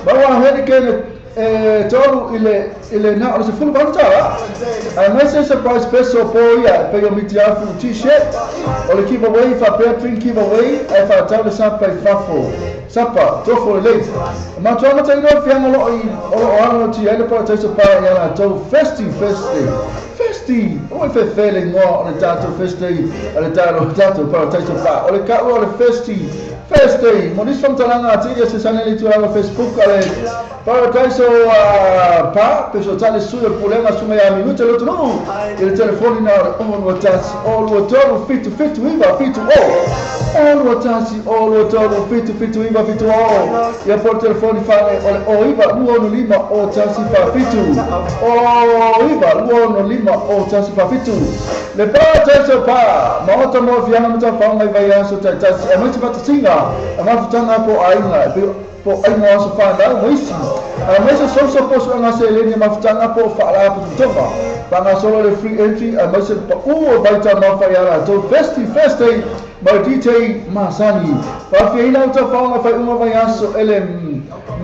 bawa hene kene e tolu ile na o se fulu valu tala a mai se surprise special po ia pe yo miti afu t-shirt o le giveaway fa pe drink giveaway e fa tau le sapa i fafo sapa tofo le ma to ma taino fianga lo i o ano ti ele po tau pa ia la tau festi festi o e fele ngoa o le tato festi o le tato pa tau pa o le ka o le festi festi mo ni talanga ati ia se saneli tu ala Facebook ale Paradise pa peso tale su el problema su mai minuto lo tu il telefoni na o lo tasi o lo tolu fitu fitu iva fitu o o lo tasi o lo tolu fitu fitu iva fitu o ia por telefoni fale o iva luo no lima o tasi fa fitu o iva luo no lima o tasi fa fitu le Paradise pa ma o mo fianga mo ta fa mai vai aso tasi a mo te fatinga a ma futanga po ainga po ainga aso fa na mo isi a mo se so po so nga se le ni mafutanga po fa la po tonga pa nga solo le free entry a mo se pa o baita ma fa ya la to festi festi ma DJ Masani pa fi ina ta fa nga fa uma vai aso ele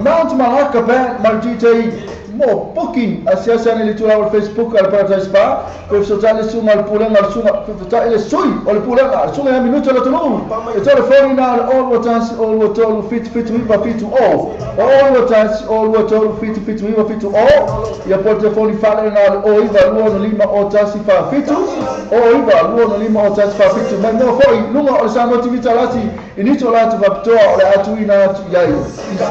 Mount Malaka Band ma DJ mo booking asiasa ni litura al Facebook al Paradise Spa pe so tale su mal pulenga al suma pe tale sui o le pulenga al suma minuto la tulu e telefoni na al all watans all watolu fit fit wiva fit o all watans all watolu fit fit wiva fit o ia por telefoni fale na al o iva luo no lima o tasi fa fitu o iva luo no lima o tasi fa fitu mai mo foi lunga o sa motivita lati inito lati va ptoa o le atuina atu iai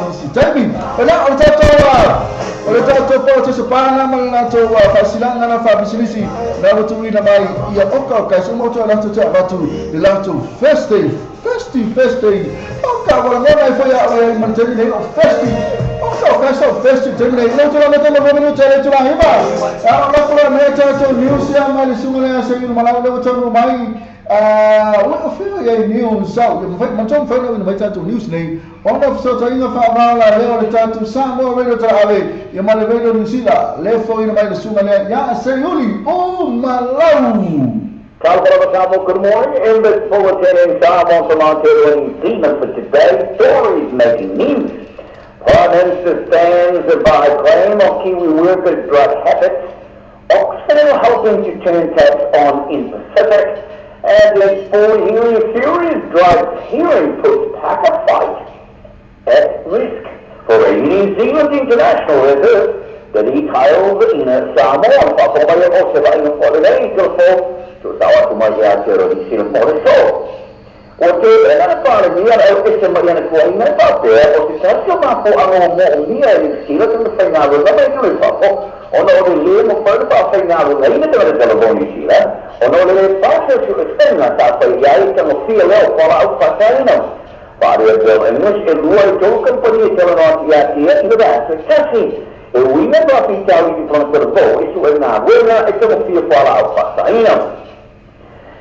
isi taimi ela o tatoa o le tato po te sepana ma la to wa fasilanga na fa bisilisi na rotuina mai ia oka oka so moto la to te avatu le la to festi festi festi oka wala mona e foi a manteni le o festi oka oka so festi te le no to la to la no te le to la hiba a la ko me te to news ya ma le sungule se ni mala le to mai o feel ye news so ma to fa no mai tato news nei ona so tainga fa mala le o le tato Samoa Radio ta ave ia ma le radio New Zealand le fo ina mai le sunga le ia se yuli o malau. Good morning. In this bulletin in Samoa New Zealand for today, stories making news. Prime Minister stands by claim of Kiwi workers' drug habits. Oxfam helping to turn taps on in Pacific. And in sport, Hearing Furious drug hearing puts Packer fight at risk. For a New Zealand international reserve, the details in Samoa. O te ena pare mia o ese mai ana kua ina papea o te tasio mafo ango mo mia e sila te whaingaru na mai tui fafo ona o le le mo whainu pa whaingaru na ina te wale telefoni sila ona o le le pāseo su e whainga tā whai iai te mo fia leo whala au whataina. Pare a Bill English e lua i tō kampani e tele noa ki a tia i le vāsa tasi. E uina pa whitau i te tona te e su e ngā wena e te mo fia whala au whataina.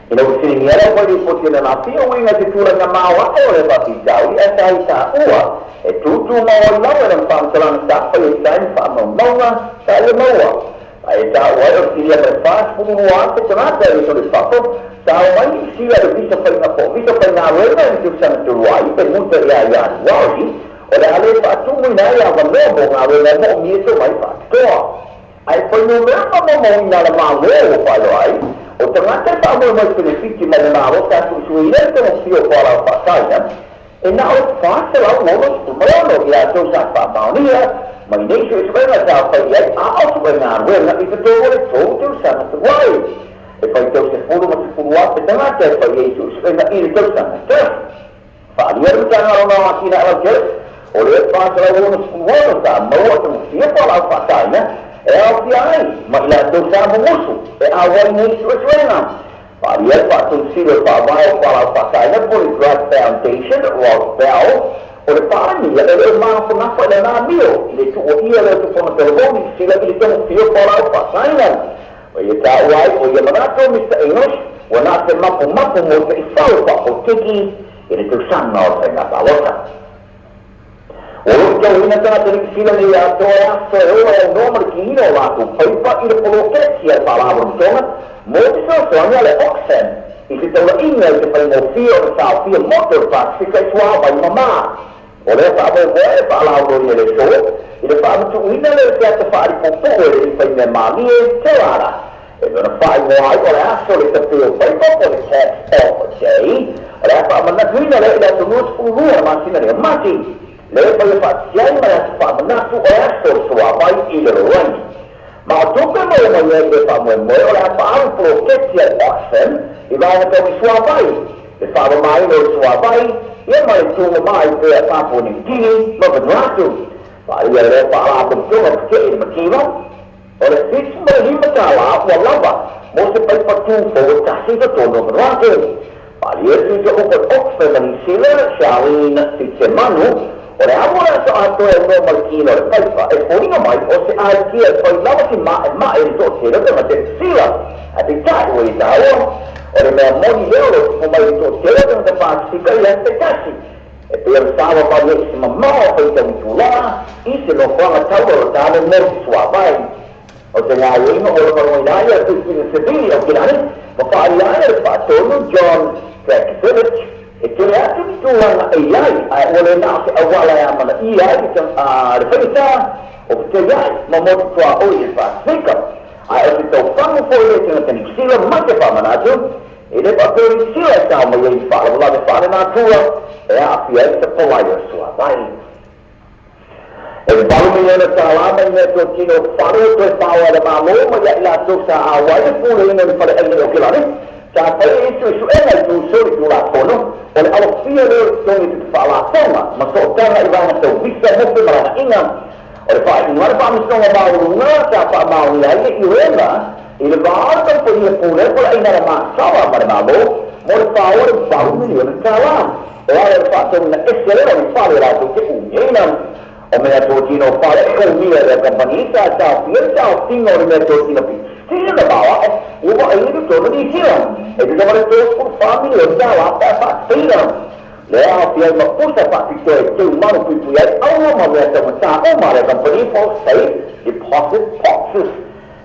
Ina o sini era poi di potere na fia o inga te tura nga maua o le papi tau i asa i ta ua e tutu maua lau e whamtalanga sa pai e sain wha maunga sa le maua. A e ta ua o siria mai whaas purua te tangata e tore whako sa o mai i sila le visa whai nga po visa whai ngā wena i te usana turua i pe muta ia ia wari o le ale whaatumu ina ia wanoa mo ngā wena mo o mieso mai whaatoa. Ai whai no mea ma mo ina la mālo o whailo ai o tangata e whaamua mai penefiti mai le mālo sa suisuina i te mo fio whala o whataina e na o whāselau lono sumaono i a tau sa whaamaonia mai nei suisuena sa whai ai a o su e ngā wena i te tō le tō tau sana te wai e whai tau se furu ma se furu a te tangata e whai ei suisuena i le tau sana te whaalia rutanga rona o akina alau te o le whāselau lono sumaono sa maua te mo fio whala o whataina e au ki ai, ma ila tau sa mungusu, e a wai nei suesuena. Whaaria whaatusiro whaawai o whala whataina po le Drug Foundation, Ross Bell, o le whaania e leo maafongafa le ngā mio, i le tuo ia leo te whana telefoni, sila i le tomo fio whala whataina. O ia tā uai, o ia manato, Mr. English, Ua na se mapo mapo mo te i whau pa o tiki i le tausaga o le faiga palota. O lo tau ina tagata Niu Sila nei atoa e aso e ola e aunoa ma le kiina o latou paipa i le poloketi a le Faalapotopotoga mo te fesoasoani a le Oxfam i se taulaiga i te faigofie o le taofia moto o le Pasefika i suavai mamā. O lea faamoemoe e faalauiloina i le aso i le faamatuuina lea o se ata faalipopo'o e le i faimea malie Te E pei ona faaigoa ai o le aso le tape o paipa po o le Tax Off Day. O le a faamanatuina lea i le aso 22 o le masina lea o Mati. Lea e faia faatasi ai ma le aso faamanatu o le aso o le suavai i le lalolagi. Ma o tupe maua mai ai i lea faamoemoe o le a faaalu poloketi a le Oxfam i vaega tau i suavai, le faamamaina o le suavai, ia ma le tumama ai pea Papua New Guinea ma Vanuatu. Faaalia e lea faalapotopotoga tetee i le mativa, o le 75 tālā ua lava mo se paipa tū fou e tasi i totonu o Vanuatu. Faaalia e sui o Oxfam ma Niu Sila, Charlene Fitsemanu, o le amo le aso atoa e aunoa ma le kina o le paipa e foliga mai o se aikia e fai lava si ma'ema'e i le toatele o tagata Niu Sila. Ae peitai ua i tāua, o le mea moni lea o lo o tupu mai i le toatele o tagata Pasefika i aso taitasi. E pei o le savavali ai i se mamao o faitau itulā i se nofoaga taualotā le mo te suavai. O te gaoioiga o le maloina ai a le puipuiga sevili o Kilani ma faaalia ai e le faatonu John Drachkovitch e tele atu ni tulaga e i ai ae ua le na o se auala e amanaia ai le faigata o fetaia'i ma motu tuaoi i le Pasefika. Ae o se taufagu foi lea i tagata Niu Sila ma te faamanatu e le faapea o Niu Sila e tao mai ai i faalavelave faalenatura e aafia ai le tapolai o le suavai. E $8 miliona mai meatotino fale o toe paoa e le Malo ma ia i latou sa auai le puleina i le faleaiga i Okelani, sa fai e isi suesuega i tu soli tulafono o le alofia lea o le totogi tupe faalafoga ma sootaga i vaega tau visa mo femalagaaiga. O le faaiuga a le Faamasinoga Maualuga sa faamaonia ai le ioega i le va o le kamupani e pulea faleaiga a le Masala ma le Malo mo le paoa o le $8 miliona e ala i le faatauina ese lea o ni fale latou te umiaina. O meatotino fale e umia e le kamupani sa taofia le taofiga o le meatotino pitosili ona maoaʻo ua vaaia i totonu o Niu Sila e tusa ma le $34 miliona pe a faatapeina. Lea aofia ai ma pusa faapitoa e teumanu puipui ai aua ma mea taumatā uma a le kamupani po o safe deposit boxes.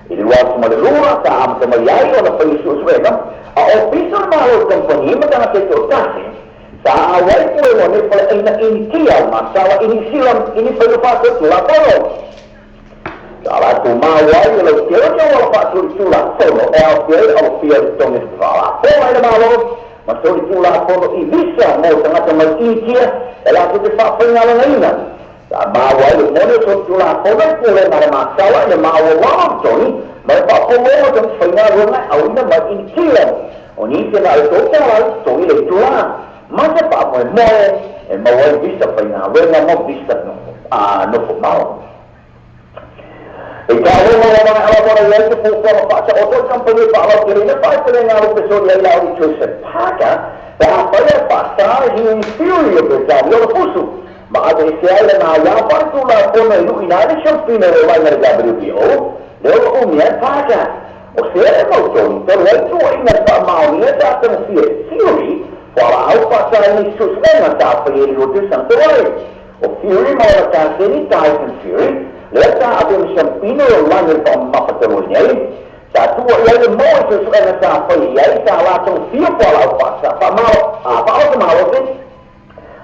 I le 2002 sa amata mai ai ona faia suesuega a ofisa o le Malo i le kamupani ma tagata e toatasi sa auai pulega o nei faleaiga initia o Masala i Niu Sila i ni faiga faatolitulafono. Sa latou maua ai e lautele ni auala faatolitulafono e aofia ai le alofia o le totogi tupe faalafoga i le Malo ma solitulafono i visa mo tagata mai Initia e latou te faafaigaluegaina. Sa maua ai le moni o solitulafono i pulega a le Masala i le maaualalo o totogi ma le faapologa o tagata faigaluega e auina mai Initia. O nisi na o le $3 le totogi i le itulā ma se faamoemoe e maua ai visa faigaluega ma visa nofo mau. E taaloga ua maea lava ona i ai se fuafuaga faataoto i kamupani e faalauteleina faaipelega a lupesoli ai la o Joseph Parker pe afai e faasā e Hughie Fury o Peretania o le fusu ma aveesea ai lana aiā faaletulafono e luʻina ai le siampina o le olaina le WBO lea o lo umia e Parker. O sea e mautonu talu ai tuuaiga i le faamaonia sa tagofia e Fury fualaau faasaina i suesuega sa faia i le 2 tausaga talu ai. O Fury ma ona kaseni Tyson Fury lea sa avea ma siampina o le olagi o le faamamafa talu ai nei sa tuuai ai le mo i suesuega sa faia i ai sa la tagofia fualaau faaoto malosi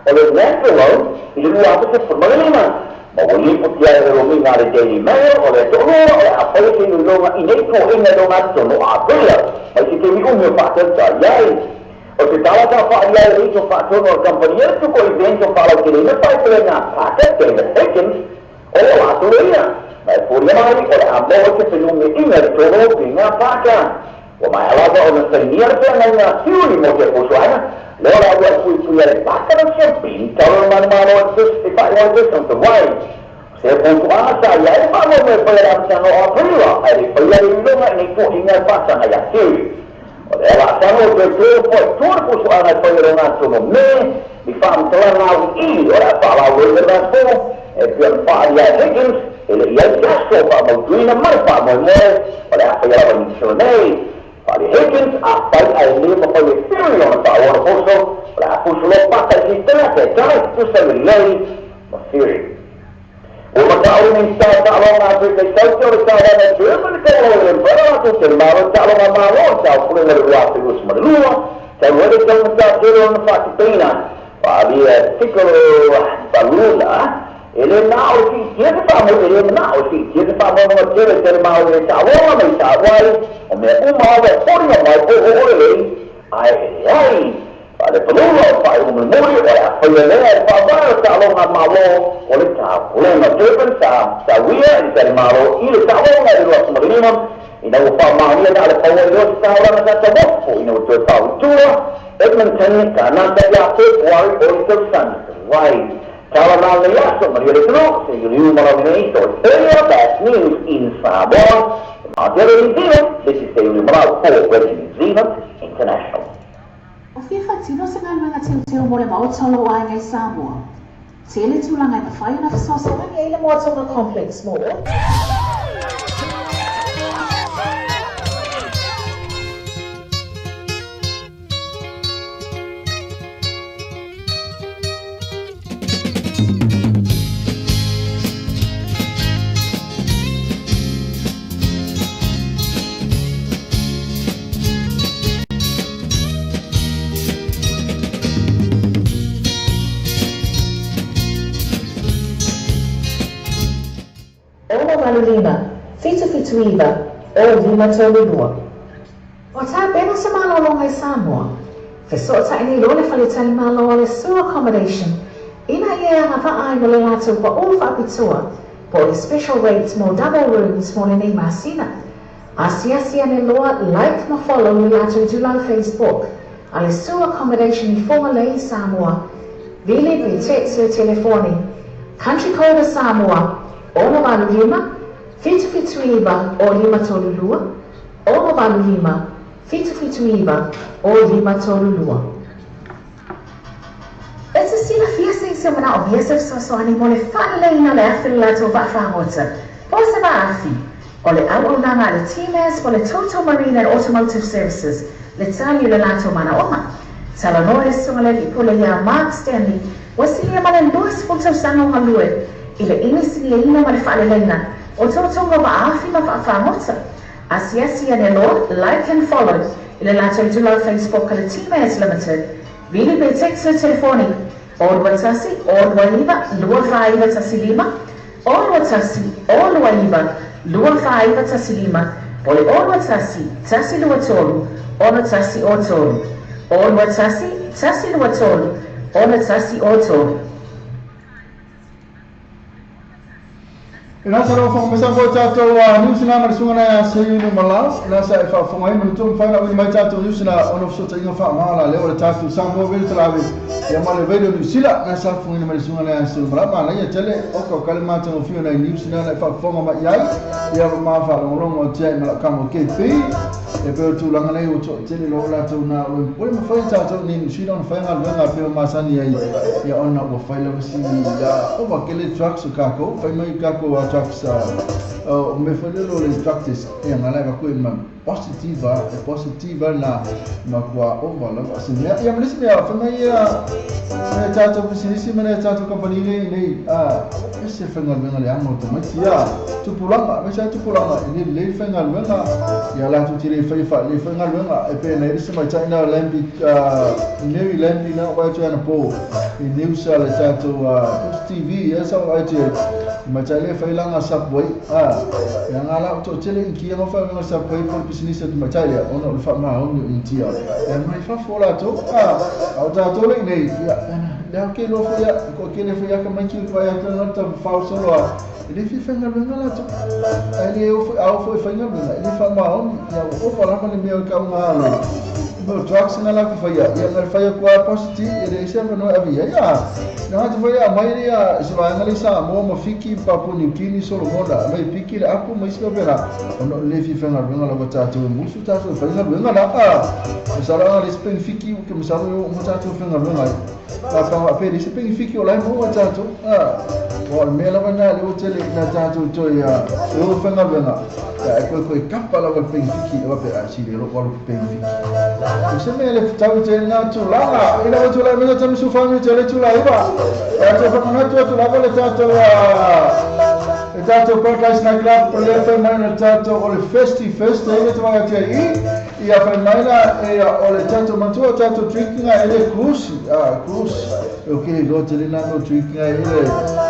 o le nandrolone i le 2015. Ma ua lipoti ai e lomiga a le Daily Mail o le toalua o le a faia se iloiloga i nei tuuaiga i logatotonu o Aperila mai se taimi umi o faatautai ai. O se tala sa faaalia ai le iso faatonu o le kamupani e le tuku o events o faalauteleina faaipelega a Parker David Higgins o lo latou loia ma e folia mai o le a maua se fenumiaiga i totonu o piga a Parker. Ua maea lava ona sainia le feagaiga a Fury mo te fuafuaga lea o le alu ai puipui a le Parker o siampini talu o le manumalo e faaigoa le tausaga talu ai. Se fuafuaga sa i ai le faamoemoe e faia i le amataga o Aperila ae le i faia le iloiloga i nei tuuaiga e faasaga ia Fury. O le laasaga o toe toe po i tua le fuafuaga e faia i logatotonu o Me ni faamatalaga auiliili o le a faalauiloina le aso e pei ona faaalia e Higgins e le i ai se aso o faamautuina ma le faamoemoe o le a faia lava i Niu Sila nei. Faale Higgins afai ae le mafai e Fury ona faaauau ana poso, o le a pusu loa paka i se tagata e tala e tutusa lelei ma Fury. Ua matau le Minisita o Taaloga a Afrika i Saute o le taulaga i Durban i Kuala Lumpur latou te malo i taaloga malo i taupulega i le 2022, talu ai le taugata tele o lona faatupeina. Faaalia Tikolo Balula, E le na o le siitia se faamoe, e le manao e siitia se faamoemoe tele i tele malo i le taaloga ma i taavale, o mea uma lava e foliga mai o oo lelei, ae e leai. Faalepaluga o le faaiuga mulimuli o le a faia lea e le faavae o taaloga a Malo o le Taupulega. Durban sa tauia i le tali malo i le taaloga i le 25 ina ua faamaonia na o le pau ai loa se taulaga sa tauofo ina ua toe pau i tua Edmonton, Kanata ia Fepuari o le tausaga talu ai. Tala na lenei aso, manuia le atunuu, se liuliu ma lau nei so it's earlier best news in Samoa. From Aotearoa New Zealand, this is Seiuli Malau for Radio New Zealand International. O fia faatino se galuega teuteu mo le Maota o lou aiga i Samoa. Tele tulaga e mafai ona fesoasoani ai le Moatonga Complex mo. 685, 779, 0532. Ua tapena se malologa i Samoa. Fesootai nei loa le faletalimalo a le Sue Accommodation ina ia e agavaa ai ma le latou paʻu faapitoa po o le special rates mo double rooms mo lenei masina. Asiasi ane loa like ma follow le latou itulau Facebook a le Sue Accommodation i Fugalei i Samoa. Vili pe text le telefoni Country code a Samoa, 685, 779 o 532, 685, 779 o 532. E te silafia se isi o manaomia se fesoasoani mo le faaleleiina o le afi o le latou vaa fagota, po o se vaa afi. O le auaunaga a le TMAS po o le Total Marine and Automotive Services le tali o le latou manaoga. Talanoa le Susuga le Alii Pule iā Mark Stanley ua silia ma le 20 tausaga o galue i le inisiniaina ma le faaleleiga o toutou vaa afi ma vaa fagota. Asiasi ane loa, like and follow, i le latou itulau Facebook a le TMAS Limited. Vili pe text le telefoni, 021 029 2415, 021 029 2415, po o le 021 123 6103, 021 123 6103. E nasa lau whangamesa mo tātou a Niu Sina ma le sunga nei a Seiulu Malau, e nasa e faafofoga ai manu mawhai na ui mai tātou Niu Sina ona fesootaiga faamagala lea o le tātou Samoa Radio Talawe ia ma le Radio New Sila nasa faafofogaina mai le susuga nei a Seiulu Malau. Manaia tele oka o ka le matagofie nai Niu Sina na e faafofoga mai ai ia ma ma faalogologo atu ai ma lau kamo KP e pei o tulaga nei ua toatele loa latou na o lo ua le mafai e tātou nei New Sila ona fai galuega e pei o masani ai ia ona ua fai lava si ia ova kele trucks o kākou fai mai kākou a trucks o me foi le lo le truck test ia ngala e vaku e ma positiva e positiva na ma kua ova lava se mea ia ma le isi mea fai mai ia me tātou pisinisi ma le tātou company nei nei a e se faigaluega leaga o tamaiti ia tupulaga me sa tupulaga e le lelei faigaluega ia latou te le fai faalelei faigaluega e pei ona i ai le tamaitai na o Lambi Mary Lambi na o atu ana po i news a le tatou Post TV ia sa o atu ai tamaitai le fai laga Subway a ia nga la o toatele Initia ma faigaluega Subway po o le pisinisi a tamaitai lea ona o le faamaoni o Initia ia mai fafo latou a a o tatou le i nei ia lea ke loa foi ia ko ke le foi ia ka mai ki vai atu na ta fao solo a e le fia faigaluega latou ae le o foi a o foi faigaluega e le faamaoni ia ua ova lava le mea o le kauga alo mo drugs na la ku faia ia na faia ku a positive e le se avanoa e ave i ai a na gata foi a mai le a se vaega le Samoa ma Fiki Papua New Guinea Solomona mai piki le apu ma isi mea pēlā ona o le le fia faigaluega lava tatou e musu tatou e faigaluega la a masalo a le isi penifiki ke masalo e oo uma tatou e faigaluega ai a pa pe le isi penifiki o la e maua tatou a o le mea lava lena lea ua tele ina tatou toe a e o faigaluega Ia e koe kapa lava le pengifiki e wape a si le loko alu pengifiki. O se mea le fitau te nā tulaga. Ina o tulaga mea tamu sufa te le tulaga iwa. E atu whakanatu atu lava le tātou le tātou Paradise Night Club o le whai mai le tātou o le Festi Fest e le tawanga tia i ia whai mai la e o le tātou matua tātou drinkinga e le cruise cruise ok go te le no drinkinga e le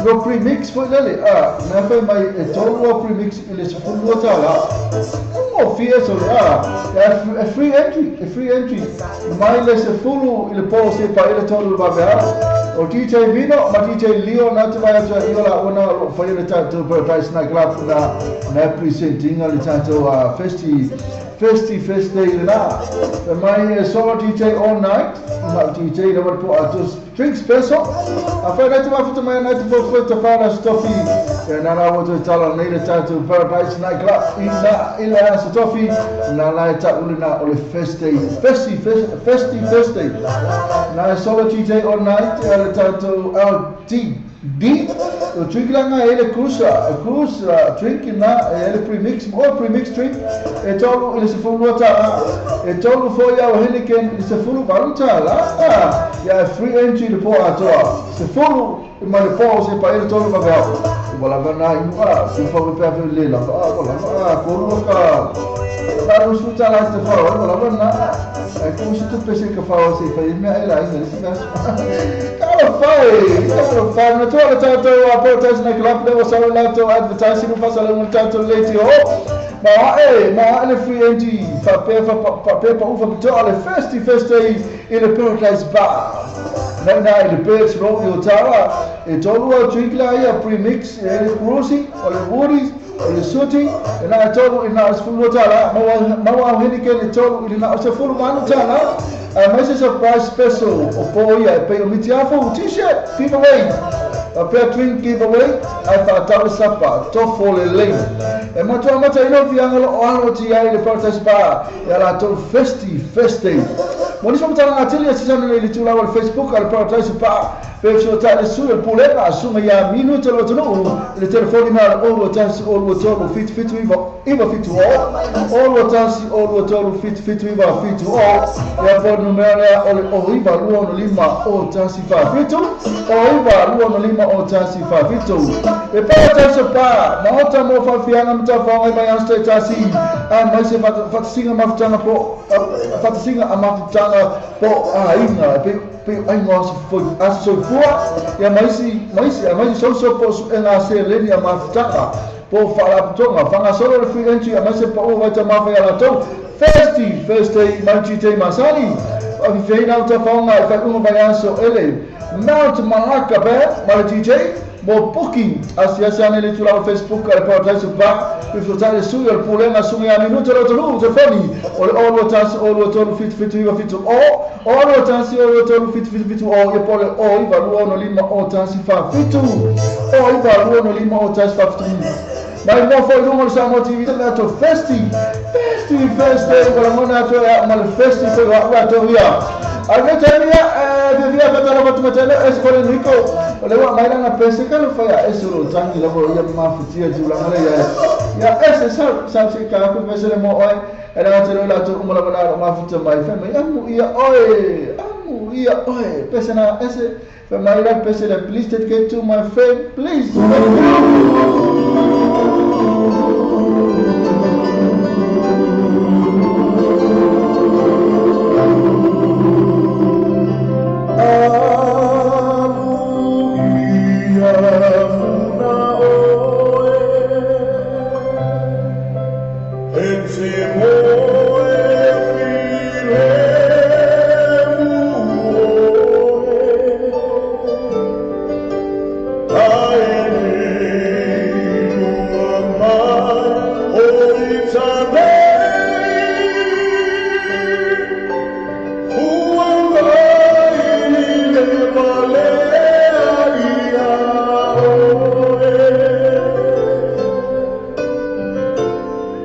no premix foi lele na whai mai e tolu a premix i le sefulu tala o fia so a free entry mai le sefulu i le po se pa i le tolu vavea o DJ Vino ma DJ Leo na te vai atu i ola ona o whai le tātou Paradise Night Club na presentinga le tātou Festi Fest Day na. Mai solo DJ all night na DJ na po a drink special a whai nei te mafuta mai nei te fofo te whana stofi e nā nā woto tala nei le tātou Paradise Night Club i nā i le aso tofi nā nā e ta ule nā o le Festi Fest Day nā solo DJ all night e le tātou LD D o drink langa e le cruise drink na e le premix o premix drink e tolu i le sefulu tala e tolu foi au Heineken i le sefulu valu tala ia free entry le po atoa sefulu i ma le po se pa e le tolu vaveao wala vana inua si fa pe pe le la wala va ko ka ka rusu tala te fa wala vana e ko si tu pese ka fa se fa me ela ina se Kalo na toa le tātou a Paradise Night Club le wasalo lato advertising fasalo le tātou leti o ma e le free entry fa pe pa ufa pitoa le Festi Fest Day i le Paradise Bar na i le Birds Road i Otawa e tolu a drink la ia premix e le cruising o le Woodies o le suti e na tolu i na sefulu tala maua au Heineken e tolu i na sefulu manu tala a mai se surprise special o po ia e pei o mitiafo t-shirt giveaway a pea drink giveaway ai whaatau sapa tofo le lei e matua mata ino fianga lo o alo ti ai le Paradise Bar e ala tau Festi Fest Day mo nisi mtala ngā tili a sisana le tulaga o le Facebook a le Paradise Bar pe so ta le su le pulega a sunga ia minu te lo tonu le telefoni ma o lo tasi o lo tolu fit fit iva iva fit o lo tasi o lo tolu fit fit iva fit o ia po numera o le o iva lua no lima o tasi fa fit o iva lua no lima o tasi fa fit e Paradise Bar ma ota mo fa fianga mta fa ngai mai anste tasi a mai se fatasinga mafutanga po fatasinga a mafutanga po a inga pe ai ngā aso fua ia maisi so so po e ngā se leni a mafutanga po whaalaputonga whangasolo le free entry a maisi pa o waita mawhai a latou Festi Fest Day mai DJ Masani a whiwheina o tapaonga e whai unga mai aso ele Mount Malaka pe ma le DJ mo booking asiasi ane le tulaga Facebook a le Paradise Bar i futa'i le sui o le pulega suga ia minuta le atunuu telefoni o le 021 023 77 iva 7 o 021 023 77 7 o ia po le o iva lua ono lima o tasi fa fitu o iva lua ono lima o tasi fa fitu mai mo foi lunga le Samoa TV le ato Festi Fest Day wala ngona ato ia ma le Festi foi wa ato ia a le taimia vivia fatala fatumatele e se fole niko o le wa mai lana pese ka le faia e se lo tangi lavo ia mafutia tulaga le ia ia e se sa se ka ku pese le mo oe e la te lo la to umala bala mafuta mai fe mai amu ia oe pese na ese fe mai la pese le please dedicate to my friend please.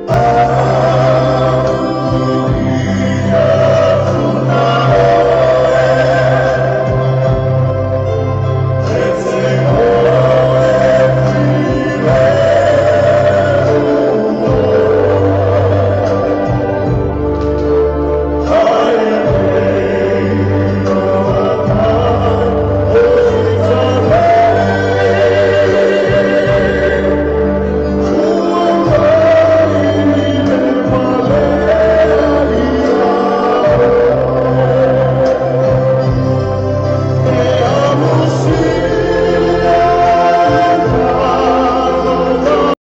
Ah.